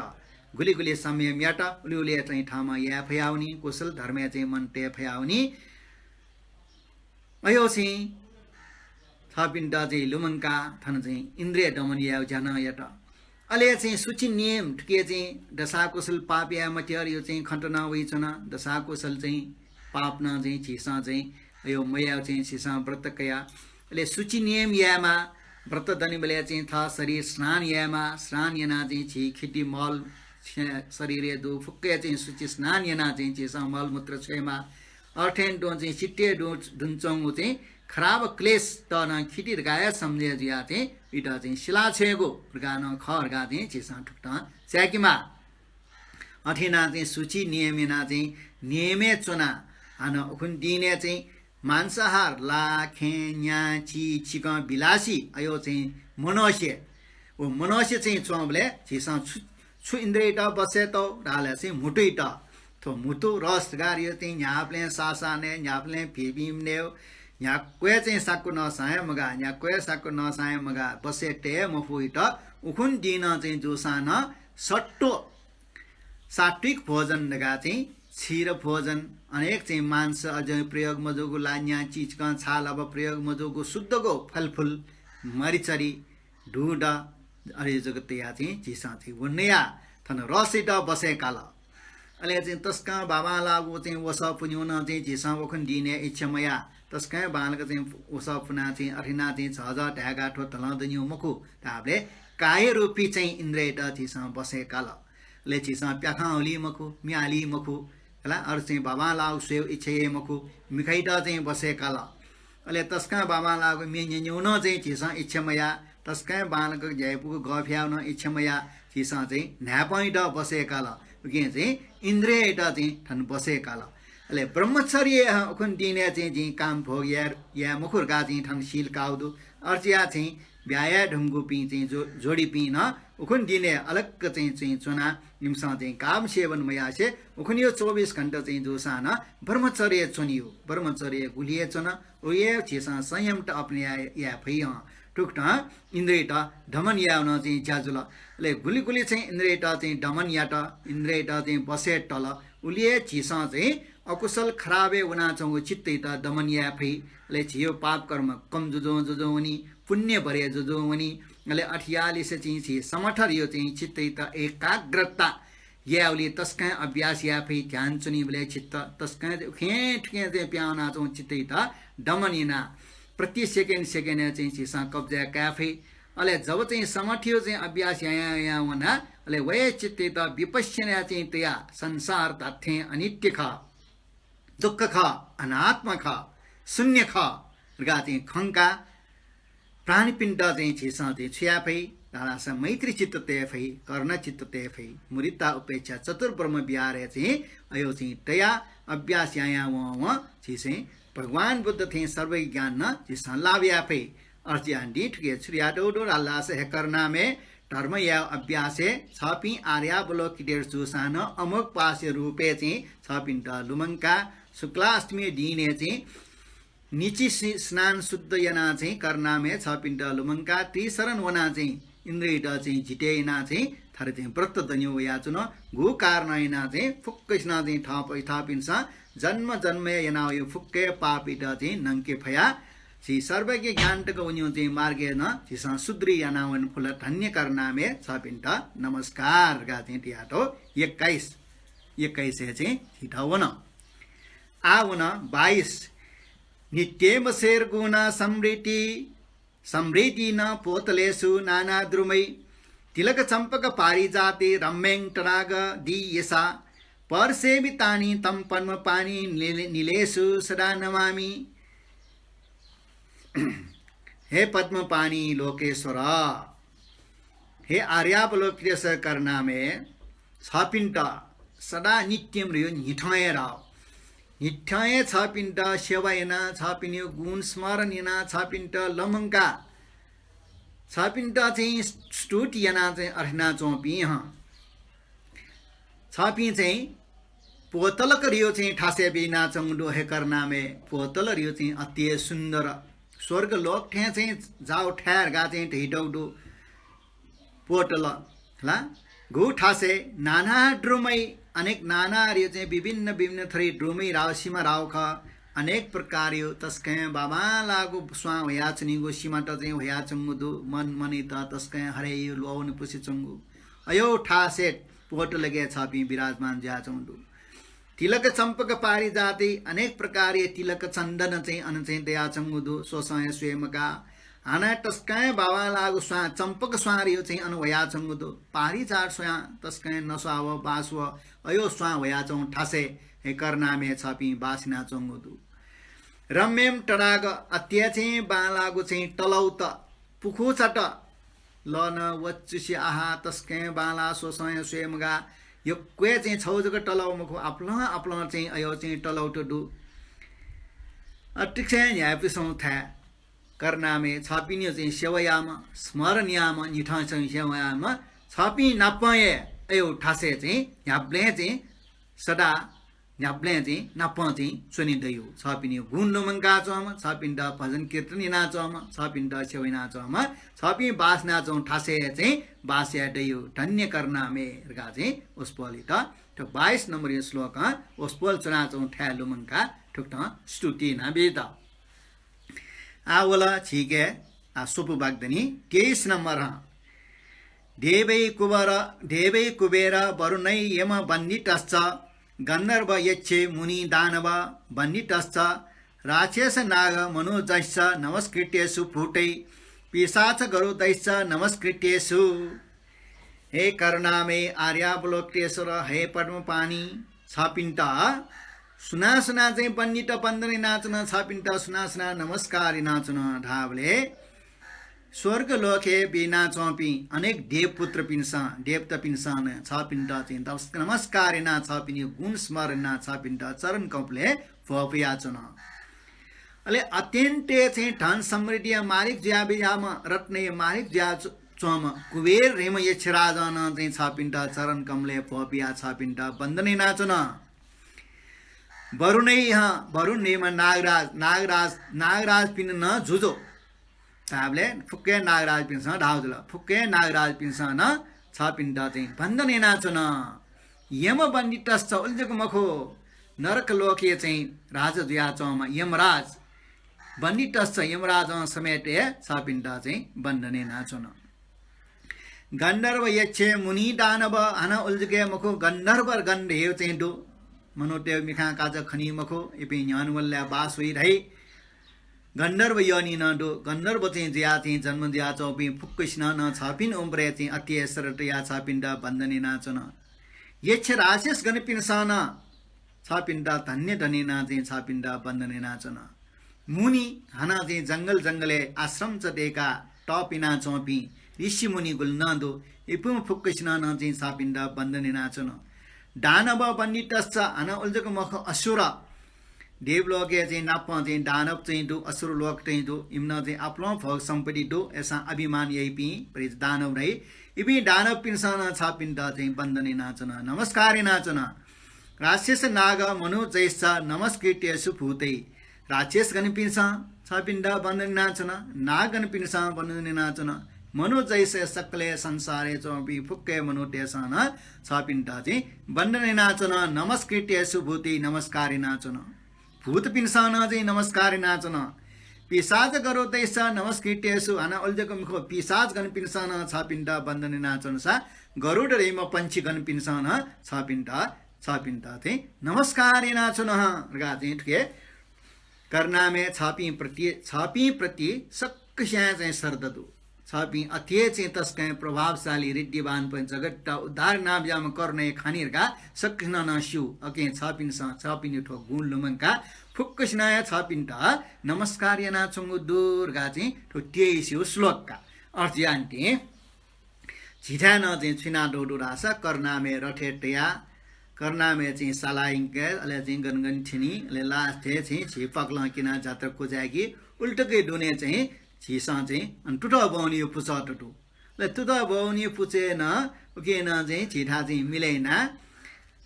गुलि गुलि संयम यात, उलि उलि चाहिँ थःम्हं याये फयावनी, कुशल धर्मय् चाहिँ मन तये फयावनी। अयो चाहिँ थःपिन्त चाहिँ लुमंकाः थन चाहिँ इन्द्रिय दमन यायेगु ज्या नं यात। अले चाहिँ शुचि नियम, थुके चाहिँ दशाकुशल पाप याये मते धइगु चाहिँ खँत नं वइच्वन। दशाकुशल चाहिँ पाप नं चाहिँ झीसं चाहिँ अयो मयायेगु चाहिँ झीसं व्रत कया। अले शुचि नियम यायेमाः, व्रत दनिबलय् चाहिँ थः शरीर स्नान यायेमाः, स्नान यानाः चाहिँ झी खिति मल, छ्या-, शरीरय् दु फुक्कया चाहिँ शुचि स्नान यानाः चाहिँ झीसं मलमूत्र छ्वयेमाः। अथें तुं चाहिँ चित्तय् दु-, दुने च्वंगु चाहिँ खराब क्लेशत नं खिति धकाः हे सम्झे जुयाः चाहिँ इमित चाहिँ सिला छ्वयेगु धकाः नं खः धकाः चाहिँ झीसं थुकथं चाय्केमाः। अथे यानाः चाहिँ शुचि नियम यानाः चाहिँ नियमय् च्वनाः हानं उखुन्हु दिनय् चाहिँ मांसाहार, ला, खेँ, न्या, चि, चिकं, विलासी, अयो चाहिँ मनसे। व मनसे चाहिँ च्वंबलय् झीसं छु, छु इन्द्रियत बसय् तउ धाःबलय् चाहिँ म्हुतुइत। थ्व म्हुतु रस धकाः धइगु चाहिँ न्ह्याबलें सासानय्, न्ह्याबलें भिंभिं नयेगु, न्ह्याक्व हे चाहिँ साक्व नःसां हे मगाः, न्ह्याक्व हे साक्व नःसां हे मगाः, बसय् तये मफुइत उखुन्हु दिनं चाहिँ जूसां नं सत्व सात्विक भोजन धकाः चाहिँ क्षीर भोजन, अनेक चाहिँ मांस अझ प्रयोग मजूगु, ला, न्या, चि, चिकं, छाला अब प्रयोग मजूगु शुद्धगु फलफुल, मरिचरी, दूध, अले जक तयाः चाहिँ झीसं चाहिँ व नयाः थन रसयात बसय् काल। अले चाहिँ तसकं बांबांलाःगु चाहिँ वसः पुन्यु नं चाहिँ झीसं उखुन्हु दिनय् इच्छा मयाः। तसकं बांलाक चाहिँ वसः पुनाः चाहिँ अथे यानाः चाहिँ झःझः धायेकाः थ्व धलं दनियो मखु धाःबलय् कायरूपी चाहिँ इन्द्रियत झीसं बसय् काल। अले झीसं प्याखं हुली मखु, म्ये हाली मखु, खला, अरू चाहिँ बांबांलाःगु स्वयेगु इच्छा याइ मखु, मिखायात चाहिँ बसय् काल। अले तसकं बांबांलाःगु म्ये न्यनेगु नं चाहिँ झीसं इच्छा मयाः, तसकं बांलाक ज्याइपुगु गःफ्यायेगु नं इच्छा मयाः, झीसं चाहिँ न्हाय्पंयात बसय् काल, उकिं चाहिँ इन्द्रिययात चाहिँ थन बसय् काल। अले ब्रह्मचर्य उखुन्हु दिनय् चाहिँ जिं काम भोग याये, याये मखु धकाः चाहिँ थन सील काःगु दु। अथे जुयाः चाहिँ ब्याहा याये धुंकूपिं चाहिँ जो, जोडीपिं नं उखुन्हु दिनय् अलग चाहिँ, चाहिँ च्वनाः इमिसं चाहिँ काम सेवन मयासें उखुन्हु यो चौबिस घण्टा चाहिँ जूसां नं ब्रह्मचर्य च्वनीगु, ब्रह्मचर्य गुलि हे च्वन, उ हे झीसं संयमत अपनय् याये, याये फइ हं। थुकथं इन्द्रियत दमन यायेगु नं चाहिँ ज्या जुल। अले गुलि गुलि चाहिँ इन्द्रियत चाहिँ दमन यात, इन्द्रियत चाहिँ बसय् तल, उलि हे झीसं चाहिँ अकुशल खराबय् वनाच्वंगु चित्तयात दमन याये फइ। अले झीयो पाप कर्म कम जुजुं जुजुं वनी, पुण्य बढे जुजुं वनी। अले अथे याःलिसे चाहिँ झी समथर यो चाहिँ चित्तयात एकाग्रता यायेगुली तसकं अभ्यास याये फइ। ध्यान च्वनीबलय् चित्त तसकं उखें थुखें चाहिँ पिहां वनाच्वंगु चित्तयात दमन यानाः प्रति second second चाहिँ झीसं कब्जा काये फइ। अले जब चाहिँ समथयो चाहिँ अभ्यास यायां यायां वना, अले वहे चित्तयात विपश्यनाय् चाहिँ तयाः संसार धात्थें अनित्य खः, दुःख खः, अनात्मा खः, शून्य खः धकाः चाहिँ खंकाः प्राणीपिन्त चाहिँ झीसं चाहिँ छु याये फइ धाःसा मैत्री चित्त तये फइ, करुणा चित्त तये फइ, मुदिता, उपेक्षा, चतुर्ब्रह्म विहारय् चाहिँ अयो चाहिँ तयाः अभ्यास यायां वं वं झी चाहिँ भगवान बुद्ध थें सर्वज्ञ ज्ञान नं झीसं लाभ याये फइ। अथे जुयाः थुके छु धयातःगु दु धाःसा हे करुणामय, धर्म यायेगु अभ्यासय् छपिं आर्यावलोकितेश्वर जूसां नं अमोघपाश रूपय् चाहिँ छपिन्त लुमंकाः शुक्लाष्टमी दिनय् चाहिँ निचि सि-, स्नान शुद्ध यानाः चाहिँ करुणामय छपिन्त लुमंकाः त्रिशरण वनाः चाहिँ इन्द्रियत चाहिँ जिते यानाः चाहिँ थथे चाहिँ व्रत दनेगु वयाच्वन। गु कारणं यानाः चाहिँ फुक्कसिनं चाहिँ थप-, थपिन्सं जन्म जन्मय् यानावःगु फुक्क हे पापयात चाहिँ नंके फयाः झी सर्वज्ञ ज्ञान तक वनेगु चाहिँ मार्गय् नं झीसं सुदृढ यानावने फुल। धन्य करुणामय छपिन्त नमस्कार धकाः चाहिँ धयातःगु एक्काइस, एक्काइसय् चाहिँ झीत वन। आः वन बाइस। नित्यमसेर्गुणसमृद्धिः, समृद्धिः न पोतलेषु नानाद्रुमैः। तिलकचम्पकपारिजातैः रम्यैस्तडागैर्यशः। परसेवितानि तं पद्मपाणिं नीले-, नीलेषु सदा नमामि। हे पद्मपाणि लोकेश्वर, हे आर्यावलोकितेश्वर करुणामय, छपिन्त सदा नित्यं रे न्हिथं हे राव। न्हिथं हे छपिन्त सेवा यानाः, छपिनियो गुण स्मरण यानाः, छपिन्त लमंकाः, छपिन्त चाहिँ स्तुति यानाः चाहिँ अर्हनाच्वंपिं हं। छपिं चाहिँ पोतलक रे चाहिँ थासय् बिनाच्वंगु दु हे करुणामय। पोतल रे चाहिँ अति हे सुन्दर, स्वर्गलोक थें चाहिँ जाःगु थाय् धकाः चाहिँ धइतःगु दु। पोतल ला गु थासय् नानाद्रुमैः, अनेक नाना रे चाहिँ विभिन्न विभिन्न थरी द्रुमैः राव, सिमा राव खः। अनेक प्रकारयो तसकं बांबांलाःगु स्वां ह्वयाच्वनीगु सिमात चाहिँ ह्वयाच्वंगु दु। मन मनय् त तसकं हरेयो ल्वःवने पुसेच्वंगु। अयो थासय् पोतलकय् छपिं विराजमान जुयाच्वंगु दु। तिलक चम्पक पारिजातय् अनेक प्रकारया तिलक चन्दन चाहिँ अन चाहिँ दयाच्वंगु दु, स्वसं हे स्वये मगाः। हानं तसकं बांबांलाःगु स्वां, चम्पक स्वांरयो चाहिँ अन ह्वयाच्वंगु दु। पारिजात स्वां तसकं नस्वाः व बास व अयो स्वां ह्वयाच्वंगु थासय् हे करुणामय छपिं बास यानाच्वंगु दु। रम्यं तडाग, अति हे चाहिँ बांलाःगु चाहिँ तलौत, पुखुचात, लः नं वचुसे आहा तसकं बांलाः, स्वसं हे स्वये मगाः। यक्व हे चाहिँ छौ जक तलौ मखु, आपालं आपालं चाहिँ अयो चाहिँ तलौत दु। अतिकं न्ह्याइपुसे थाय् करुणामय छपिनियो चाहिँ सेवा याःम्ह, स्मरण याःम्ह, न्हिथं चाहिँ सेवा याःम्ह छपिं नाप हे अयो थासय् चाहिँ न्ह्याबलें चाहिँ सदा न्ह्याबलें चाहिँ नाप चाहिँ च्वने दइगु। छपिनियो गुण लुमंकाच्वंम्ह, छपिन्त भजन कीर्तन यानाच्वंम्ह, छपिन्त सेवा यानाच्वंम्ह, छपिं बास यानाच्वंगु थासय् चाहिँ बास याये दइगु। धन्य करुणामय धकाः चाहिँ वसपोलयात थ्व बाइस नम्बरया श्लोकं वसपोल च्वनाच्वंगु थाय् लुमंकाः थुकथं स्तुति यानाबीत। आः वल झीके, आः स्वपु वाग्दनि तेइस नम्बरं। देवै कुबर, देवै कुबेर वरुणै यम वन्दितश्च, गन्धर्व यक्षै मुनि दानव वन्दितश्च, राक्षस नाग मनोजश्च नमस्कृत्येषु, भूतै पिशाच गरुडैश्च नमस्कृत्येषु। हे करुणामय आर्यावलोकितेश्वर, हे पद्मपाणि, छपिन्त सुनां सुनां चाहिँ बन्दित बन्दन यानाच्वन, छपिन्त सुनां सुनां नमस्कार यानाच्वन धाःबलय् स्वर्गलोकय् बिनाच्वंपिं अनेक देवपुत्रपिन्सं, देवतापिन्सं नं छपिन्त चाहिँ दस-, नमस्कार यानाः छपिनि गुण स्मरण यानाः छपिन्त चरण कमलय् भ्वपुयाच्वन। अले अत्यन्तय् चाहिँ धन समृद्धिया मालिक जुया बिज्याःम्ह, रत्नया मालिक जुया च्व-, च्वंम्ह कुबेर धइम्ह यक्षराजं नं चाहिँ छपिन्त चरण कमलय् भ्वपुयाः छपिन्त बन्दन यानाच्वन। वरुणैः, वरुण धइम्ह नागराज, नागराज, नागराजपिनि नं जुजु धाःबलय् फुक्क हे नागराजपिन्सं धाःगु जुल। फुक्क हे नागराजपिन्सं नं छपिन्त चाहिँ बन्दन यानाच्वन। यमबन्दितश्च उलि जक मखु, नरकलोकय् चाहिँ राजा जुयाच्वंम्ह यमराज बन्दितश्च यमराजं समेत हे छपिन्त चाहिँ बन्दन यानाच्वन। गन्धर्व यक्ष मुनि दानव, हानं उलि जक हे मखु, गन्धर्व गण धइगु चाहिँ दु। मनूतय् मिखां काचा खनी मखु, इपिं न्ह्यःने वनेबलय् बास वइ धाइ। गन्धर्व योनि नं दु। गन्धर्व चाहिँ जुयाः चाहिँ जन्म जुयाच्वंपिं फुक्कसिनं नं छपिं उम्बरय् चाहिँ अति हे श्रद्धा तयाः छपिन्त बन्दन यानाच्वन। यक्ष राक्षस गणपिन्सं नं छपिन्त धन्य धन्य यानाः चाहिँ छपिन्त बन्दन यानाच्वन। मुनि हानं चाहिँ जंगल जंगलय् आश्रम च दय्काः तप यानाच्वंपिं ऋषि मुनि गुलि नं दु, इपिं फुक्कसिनं नं चाहिँ छपिन्त बन्दन यानाच्वन। दानव बन्दितश्च, हानं उलि जक मखु, असुर, देवलोकय् चाहिँ नापं चाहिँ दानव चाहिँ दु, असुर लोक चाहिँ दु, इमिनं चाहिँ आपालं भोग सम्पत्ति दु, अय्सां अभिमान याइपिं, भरि दानव धाइ, इपिं दानवपिन्सं नं छपिन्त चाहिँ बन्दन यानाच्वन, नमस्कार यानाच्वन। राक्षस नाग मनुजैश्च नमस्कृत्येषु भूतैः। राक्षस गणपिन्सं छपिन्त बन्दन यानाच्वन, नागगणपिन्सं बन्दन यानाच्वन, मनुजैश्च, सकलें संसारय् च्वंपिं फुक्क हे मनूतय्सं नं छपिन्त चाहिँ बन्दन यानाच्वन, नमस्कृत्येषु भूतैः, नमस्कार यानाच्वन। भूतपिन्सं नं चाहिँ नमस्कार यानाच्वन। पिशाच गरुडैश्च नमस्कृत्येषु, हानं उलि जक मखु, पिशाच गणपिन्सं नं छपिन्त बन्दन यानाच्वंसा गरुड धइम्ह पंक्षी गणपिन्सं नं छपिन्त, छपिन्त चाहिँ नमस्कार यानाच्वन धकाः चाहिँ थुके करुणामय छपिं प्रति, छपिं प्रति सकसियां चाहिँ श्रद्धा दु। छपिं अथे हे चाहिँ तसकं प्रभावशाली ऋद्धिमान पनि जगत उद्धार याना बिज्याःम्ह करुणया खानि धकाः सकसिनं नं स्यू। अकिं छपिन्सं छपिनि थ्व गुण लुमंकाः फुक्कसिनं हे छपिन्त नमस्कार यानाच्वंगु दु धकाः चाहिँ थ्व तेइसयु श्लोकका अर्थ यान्ति। झीथाय् नं चाहिँ छु यानातःगु दु धाःसा करुणामय रथय् तयाः, करुणामय चाहिँ सालायंके, अले चाहिँ गनगन थ्यनी, अले last-य् चाहिँ झी पाकलं किनाः जात्रा क्वचाय्की, उलि तक दुने चाहिँ झीसं चाहिँ अन तुतः बौनिया पुचः ततु। अले तुतः बौनिया पुचःय् नं उकी नं चाहिँ झीथाय् चाहिँ मिले यानाः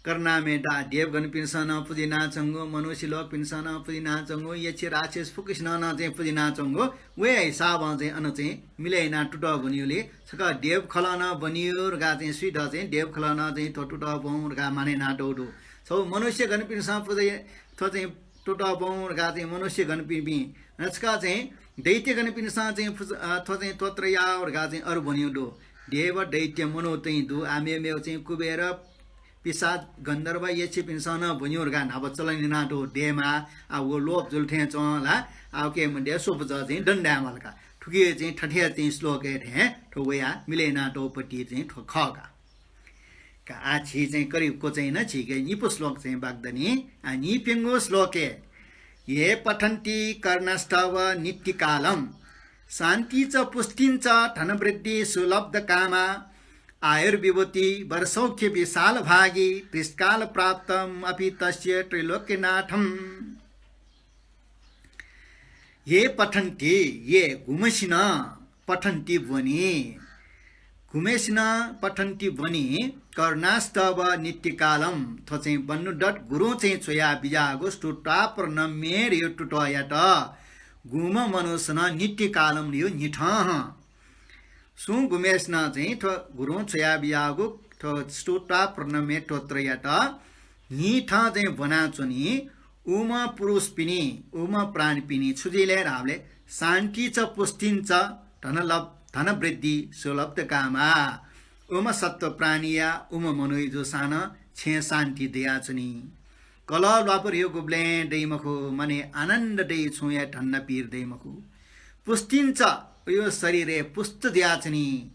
करुणामय दा देवगणपिन्सं नं पुजा यानाच्वंगु, मनुष्य लोकपिन्सं नं पुजा यानाच्वंगु, यक्ष राक्षस फुक्कसिनं नं चाहिँ पुजा यानाच्वंगु, वया हिसाबं चाहिँ अन चाहिँ मिले यानाः तुतः ब्वनियुलि। छकः देव खलं नं ब्वनियु धकाः चाहिँ स्वीत चाहिँ देव खलं नं चाहिँ थ्व तुतः बौं धकाः माने यानातःगु दु। छगू मनुष्यगणपिन्सं पुजा या-, थ्व चाहिँ तुतः बौं धकाः चाहिँ मनुष्यगणपिं, छकः चाहिँ दैत्यगणपिन्सं चाहिँ पुजा, अ, थ्व चाहिँ स्तोत्र याउ धकाः चाहिँ अरू ब्वनियु दु। देव, दैत्य, मनू चाहिँ दु। आ मेमेगु चाहिँ कुबेर, पिशाच, गन्धर्व, यक्षपिन्सं नं ब्वनियु धकाः न्हापा चलन यानातःगु दयेमाः। आ व लोप जुल थें च्वं ला, आ उकी मध्ये स्वपुचः चाहिँ दन धायेमाल का। थुकी चाहिँ थथे चाहिँ श्लोकय् थें थ्व वया मिले यानातःगु पति चाहिँ थ्व खः का। का आ झी चाहिँ करिब क्वचाइ नं झीके निपु श्लोक चाहिँ बाकि दनि। आ निप्यंगु श्लोकय्, ये पठन्ति कर्णास्तव नित्यकालं शान्ति च पुष्टिं च धनवृद्धि सुलब्धकामा आयुर्विभूति वरसौख्य विशालभागि त्रिकाल प्राप्तमपि तस्य त्रैलोक्यनाथम्। ये पठन्ति, ये गुम्हसिनं पठन्ति ब्वनी, गुम्हसिनं पठन्ति ब्वनी कर्णास्तव नित्यकालं, थ्व चाहिँ बन्नुदत्त गुरुं चाहिँ च्वया बिज्याःगु स्तोत्र प्रणम्य धइगु तुतःयात गुम्ह मनुष्यनं नित्यकालं धइगु न्हिथं हं सुं गुम्हसिनं चाहिँ थ्व गुरुं च्वया बिज्याःगु थ्व स्तोत्र प्रणम्य स्तोत्रयात न्हिथं चाहिँ ब्वनाच्वनी। उम्ह पुरुषपिनि, उम्ह प्राणीपिनि छु जुइ ले धाःबलय् शान्ति च पुष्टिं च धनलभ-, धनवृद्धि सुलब्धकामा। उम्ह सत्त्व प्राणीया, उम्ह मनूया जूसां नं छेँय् शान्ति दयाच्वनी। कलह ल्वापु धइगु गुबलें दइ मखु, मनय् आनन्द दइ, छुं हे धन्दा पीर दइ मखु। पुष्टिं च, उयो शरीरय् पुष्ट जुयाच्वनी।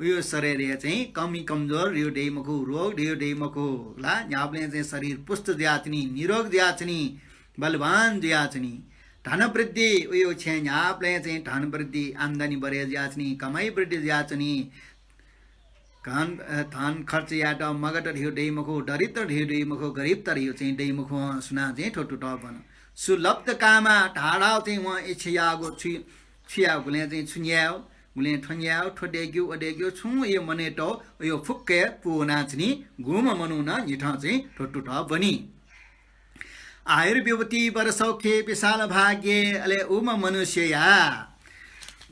उयो शरीरय् चाहिँ कमी कमजोर धयो दइ मखु, रोग धयो दइ मखु ला। न्ह्याबलें चाहिँ शरीर पुष्ट जुयाच्वनी, निरोग जुयाच्वनी, बलवान जुयाच्वनी। धन वृद्धि, उयो छेँ न्ह्याबलें चाहिँ धन वृद्धि, आम्दानी बढे जुयाच्वनी, कमाइ वृद्धि जुयाच्वनी। धन, अ, धन खर्च यायेत मगत धयो दइ मखु, दरिद्र धयो दइ मखु, गरिब धयो चाहिँ दइ मखु, सुनां चाहिँ थ्व तुतः ब्वन। सुलब्ध कामा, धाधाव चाहिँ वं इच्छा याःगु छु, छु याः, गुलें चाहिँ छु न्यायेगु, गुलें थ्व न्यायेगु, थ्व दय्केगु, व दय्केगु, छुं उयो मनय् तःगु, उयो फुक्क हे पूवनाच्वनी, गुम्ह मनुखं न्हिथं चाहिँ थ्व तुतः ब्वनी। आयुर्विभूति वरसौख्ये विशाल भाग्ये, अले उम्ह मनुष्यया,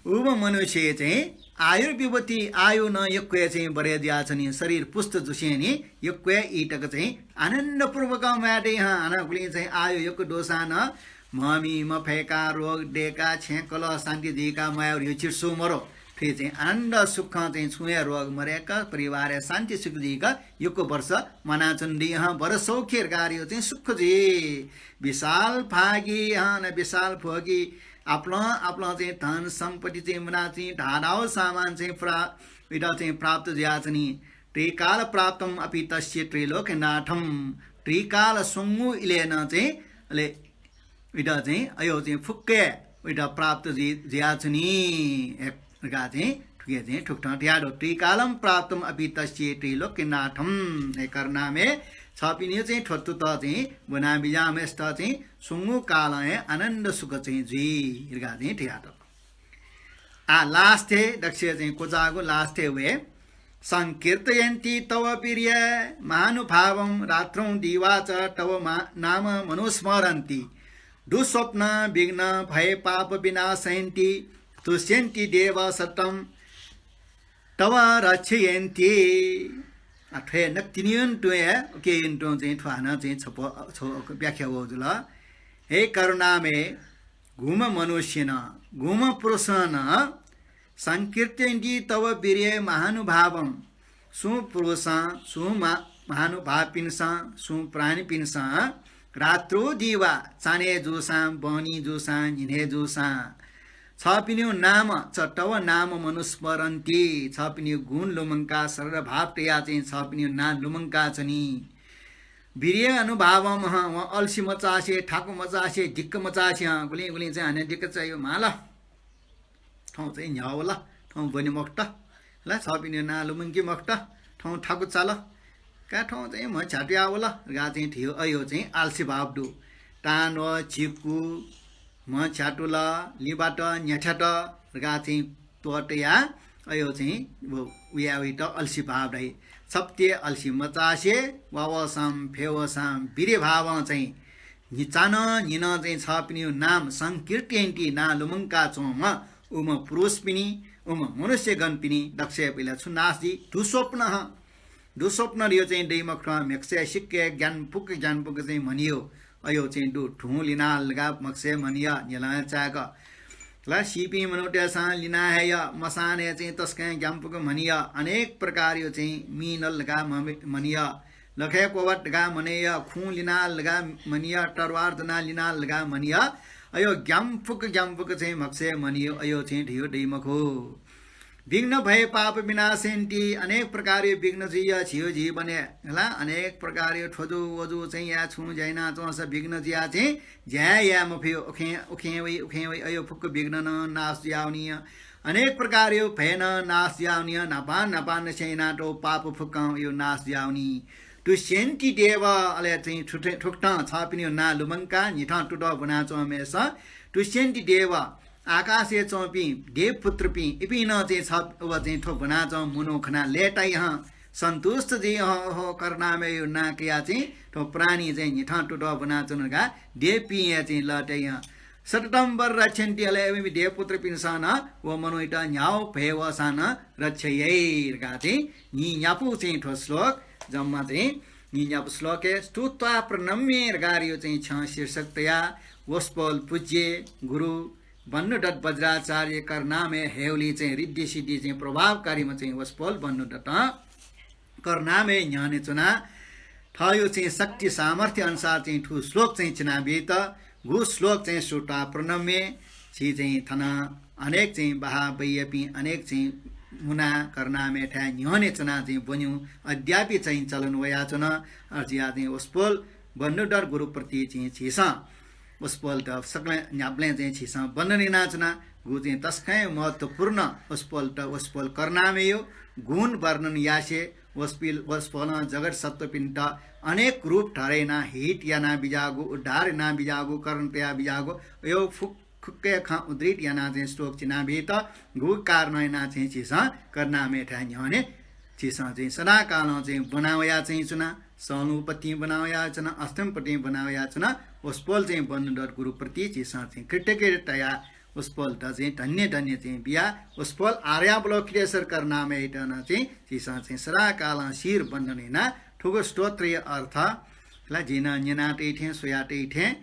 उम्ह मनुष्य चाहिँ आयुर्विभूति, आयु नं यक्व हे चाहिँ बढे जुयाच्वनी, शरीर पुष्ट जुसेंलि यक्व हे ई तक चाहिँ आनन्दपूर्वकं म्वाये दइ हं। हानं गुलिं चाहिँ आयु यक्व दुसां नं म्हमि मफय्काः, रोग दय्काः, छेँ कलह शान्ति जुइकाः म्वायेगु धयो चित्सू मरु। थुइ चाहिँ आनन्द सुखं चाहिँ छुं हे रोग मदय्क, परिवारय् शान्ति सुख जुइक यक्व वर्ष म्वानाच्वने दइ हं। वरसौख्ये धकाः धयो चाहिँ सुख जुइ। विशाल भागी हं, न विशाल भोगी, आपालं आपालं चाहिँ धन सम्पत्ति चाहिँ मुना चाहिँ धाधाव सामान चाहिँ प्रा-, इमित चाहिँ प्राप्त जुयाच्वनी। त्रिकाल प्राप्तम् अपि तस्य त्रैलोक्यनाथम्। त्रिकाल स्वंगू इलय् नं चाहिँ अले इमित चाहिँ अयो चाहिँ फुक्क हे इमित प्राप्त जुइ-, जुयाच्वनी। हे धकाः चाहिँ थुके चाहिँ थुकथं धयादु। त्रिकालं प्राप्तम् अपि तस्य त्रैलोक्यनाथम्। हे करुणामय, छपिनियो चाहिँ थ्व तुतः चाहिँ ब्वना बिज्याःम्हेसित चाहिँ स्वंगू कालं हे आनन्द सुख चाहिँ जुइ धकाः चाहिँ धयादु। आ last हे दक्वसिया चाहिँ क्वचाःगु last हे वये। संकीर्तयन्ति तव वीर्ये महानुभावं रात्रौ दिवा च तव मा-, नाम मनुस्मरन्ति। दुःस्वप्न विघ्न भय पाप विनाशयन्ति तुष्यन्ति देव सततं तव रक्षयन्ति। आ, थ्व हे नकतिनियन तुं हे, उकेयन तुं चाहिँ थ्व हानं चाहिँ छप-, छप व्याख्या वः जुल। हे करुणामय, गुम्ह मनुष्यं नं, गुम्ह पुरुषं नं, संकीर्तयन्ति तव वीर्ये महानुभावं, सुं पुरुषं, सुं मा-, महानुभावपिन्सं, सुं प्राणीपिन्सं, रात्रौ दिवा, चान्हय् जूसां, बहनी जूसां, न्हिनय् जूसां, छपिनियो नाम च तव नाम मनुस्मरन्ति, छपिनियो गुण लुमंकाः श्रद्धाभाव तयाः चाहिँ छपिनियो नां लुमंकाच्वनी। वीर्य अनुभावं हं, वं अल्सी मचासे, थाकु मचासे, दिक्क मचासे हं, गुलिं गुलिं चाहिँ हानं दिक्क चाहिँ यो म्हाल। थौं चाहिँ न्ह्याः वल, थौं ब्वने मखुत, ला छपिनियो नां लुमंके मखुत, थौं थाकु चाल, का थौं चाहिँ म्ह झ्यातुया वल धकाः चाहिँ थ्व अयो चाहिँ आलसी भाव दु। तांन्वः, झिकु, म्ह झ्यातुल, लिबात, न्ह्याथ्यात धकाः चाहिँ त्वःतया अयो चाहिँ व उया वइत अल्सी भाव धाइ। छप्ते अल्सी मचासे, वावःसां, फय्वःसां, वीर्य भावं चाहिँ न्हिचानं न्हिनं चाहिँ छपिनियो नाम संकीर्तयन्ति नां लुमंका च्वंम्ह उम्ह पुरुषपिनि, उम्ह मनुष्यगणपिनि दक्वसिया पहिला छु नाश जुइ? दुःस्वप्न हं। दुःस्वप्न धयो चाहिँ दइ मखुत, म्हेक्सय् सिक्क हे ग्यानापुक ग्यानापुक चाहिँ म्हनियो। अयो चाहिँ दु, धुं लिनाः लगा म्हेक्सय् म्हनिया, न्ह्यलं चाय्क। ला सीपिं मनूतय्सं लिना हया, मसानय् चाहिँ तसकं ग्यानापुक म्हनिया, अनेक प्रकारयो चाहिँ मिनल लगा म्हनिया, लखय् क्ववात धकाः म्हनिया, खुँ लिनाः लगा म्हनिया, तरवार दनाः लिनाः लगा म्हनिया। अयो ग्यानापुक ग्यानापुक चाहिँ म्हेक्सय् म्हनियो, अयो चाहिँ धयो दइ मखु। विघ्न भय पाप विनाशयन्ति, अनेक प्रकारयो विघ्न जुइया झियो जीवनय्, हला, अनेक प्रकारयो थ्वजु वजु चाहिँ या छुं ज्या याना च्वंसा विघ्न जुया चाहिँ ज्या याये मफयो, उखें, उखें वइ, उखें वइ, अयो फुक्क विघ्न नं नाश जुयावनी। अनेक प्रकारयो भय नं नाश जुयावनी, न्हापां न्हापां नसें यानातःगु पाप फुक्कं अयो नाश जुयावनी। तुष्यन्ति देव, अले चाहिँ थुथे-, थुकथं छपिनियो नां लुमंकाः न्हिथं तुतः ब्वनाच्वंम्हेसं तुष्यन्ति देव, आकाशय् च्वंपिं देवपुत्रपिं, इपिं नं चाहिँ छ, व चाहिँ थ्व ब्वनाच्वंम्ह मनू खनाः लय्ताइ हं, सन्तुष्ट जुइ हं, ओहो, करुणामययो नां कयाः चाहिँ थ्व प्राणी चाहिँ न्हिथं तुतः ब्वनाच्वन धकाः देवपिं हे चाहिँ लय्ताइ हं। सततं वर रक्षन्ति, अले इपिं देवपुत्रपिन्सं नं व मनूयात न्ह्याः भय वःसां नं रक्षा याइ धकाः चाहिँ न्हिन्यापु चाहिँ थ्व श्लोक, जम्मा चाहिँ न्हिन्यापु श्लोकय् स्तुत्वा प्रणम्य धकाः धयो चाहिँ छं शीर्षक तयाः वसपोल पूज्य गुरु बन्नुदत्त वज्राचार्य करुणामय हयेवलि चाहिँ ऋद्धि सिद्धि चाहिँ प्रभावकारीम्ह चाहिँ वसपोल बन्नुदत्तं करुणामय न्ह्यःने च्वनाः थःयो चाहिँ शक्ति सामर्थ्य अनुसार चाहिँ थ्व श्लोक चाहिँ चिनाबीत। गु श्लोक चाहिँ स्तुत्वा प्रणम्य, झी चाहिँ थन अनेक चाहिँ बाहा बैयापिं, अनेक चाहिँ मुना करुणामय थाय् न्ह्यःने च्वना चाहिँ ब्वन्यु अद्यापि चाहिँ चलन वयाच्वन। अथे जुया चाहिँ वसपोल बन्धुडर गुरुप्रति चाहिँ झीसं वसपोलत सकलें न्ह्याबलें चाहिँ झीसं वन्दन यानाच्वना। गु चाहिँ तसकं महत्त्वपूर्ण वसपोलत वसपोल करुणामययु गुण वर्णन यासे वसपिल-, वसपोलं जगत सत्त्वपिन्त अनेक रूप धरे याना हित याना बिजागु, उद्धार याना बिजागु, करुण तया बिजागु, यो फुक्क खँ उद्धृत याना चाहिँ श्लोक चिना बीत गु कारण याना चाहिँ झीसं करुणामय थाय् न्ह्यःने झीसं चाहिँ सदाकालं चाहिँ ब्वना वया चाहिँ च्वना, संलुपतिं ब्वना वया च्वना, अष्टमपतिं ब्वना वया च्वना, वसपोल चाहिँ बन्धुडर गुरुप्रति झीसं चाहिँ कृतज्ञता तया वसपोलत चाहिँ धन्य धन्य चाहिँ बिया, वसपोल आर्यावलोकितेश्वर करुणामययात नं चाहिँ झीसं चाहिँ सदाकालं शिर वन्दन याना थुगु स्तोत्रया अर्थ ला जिं नं न्यना तइ थें, स्वया तइ थें,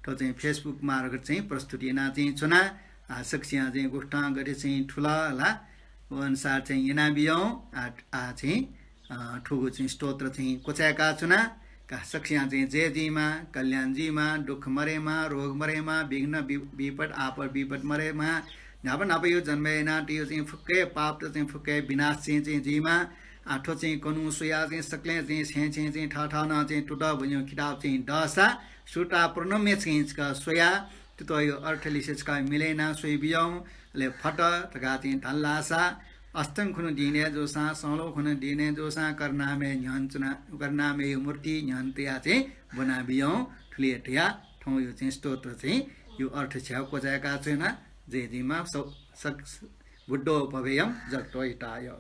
थ्व चाहिँ Facebook मार्फत चाहिँ प्रस्तुत याना चाहिँ च्वना। आ, सकसियां चाहिँ गुकथं गथे चाहिँ थुल ला, व अनुसार चाहिँ याना बियौं। आ, आ चाहिँ, अ, थुगु चाहिँ स्तोत्र चाहिँ क्वचाय्का च्वना। का सकसियां चाहिँ जय जुइमा, कल्याण जुइमा, दुःख मरेमा, रोग मरेमा, विघ्न वि-, विपद, आपद विपद मरेमा, न्हापा न्हापायु जन्म यानातयु चाहिँ फुक्क हे पापत चाहिँ फुक्क हे विनाश चाहिँ, चाहिँ जुइमा। आ, थ्व चाहिँ कन्हु स्वया चाहिँ सकलें चाहिँ छेँ छेँ चाहिँ थःथः नं चाहिँ तुतः ब्वन्यु किताब चाहिँ दःसा, सूत्र प्रणम्य चाहिँ छकः स्वया, तुतःयु अर्थ लिसे छकः मिले याना स्वइ बियौं, अले फत धकाः चाहिँ धाल धाःसा, अष्टमी खुन्हु दिने जूसां, संलु खुन्हु दिने जूसां, करुणामय न्ह्यःने च्वना, करुणामययु मूर्ति न्ह्यःने तया चाहिँ ब्वना बियौं। थुलि धया थौंयु चाहिँ स्तोत्र चाहिँ यु अर्थ छ्याउ क्वचाय्का च्वना। जय जुइमा, स-, सक-, बुद्धो भवेयम जगतो हिताय।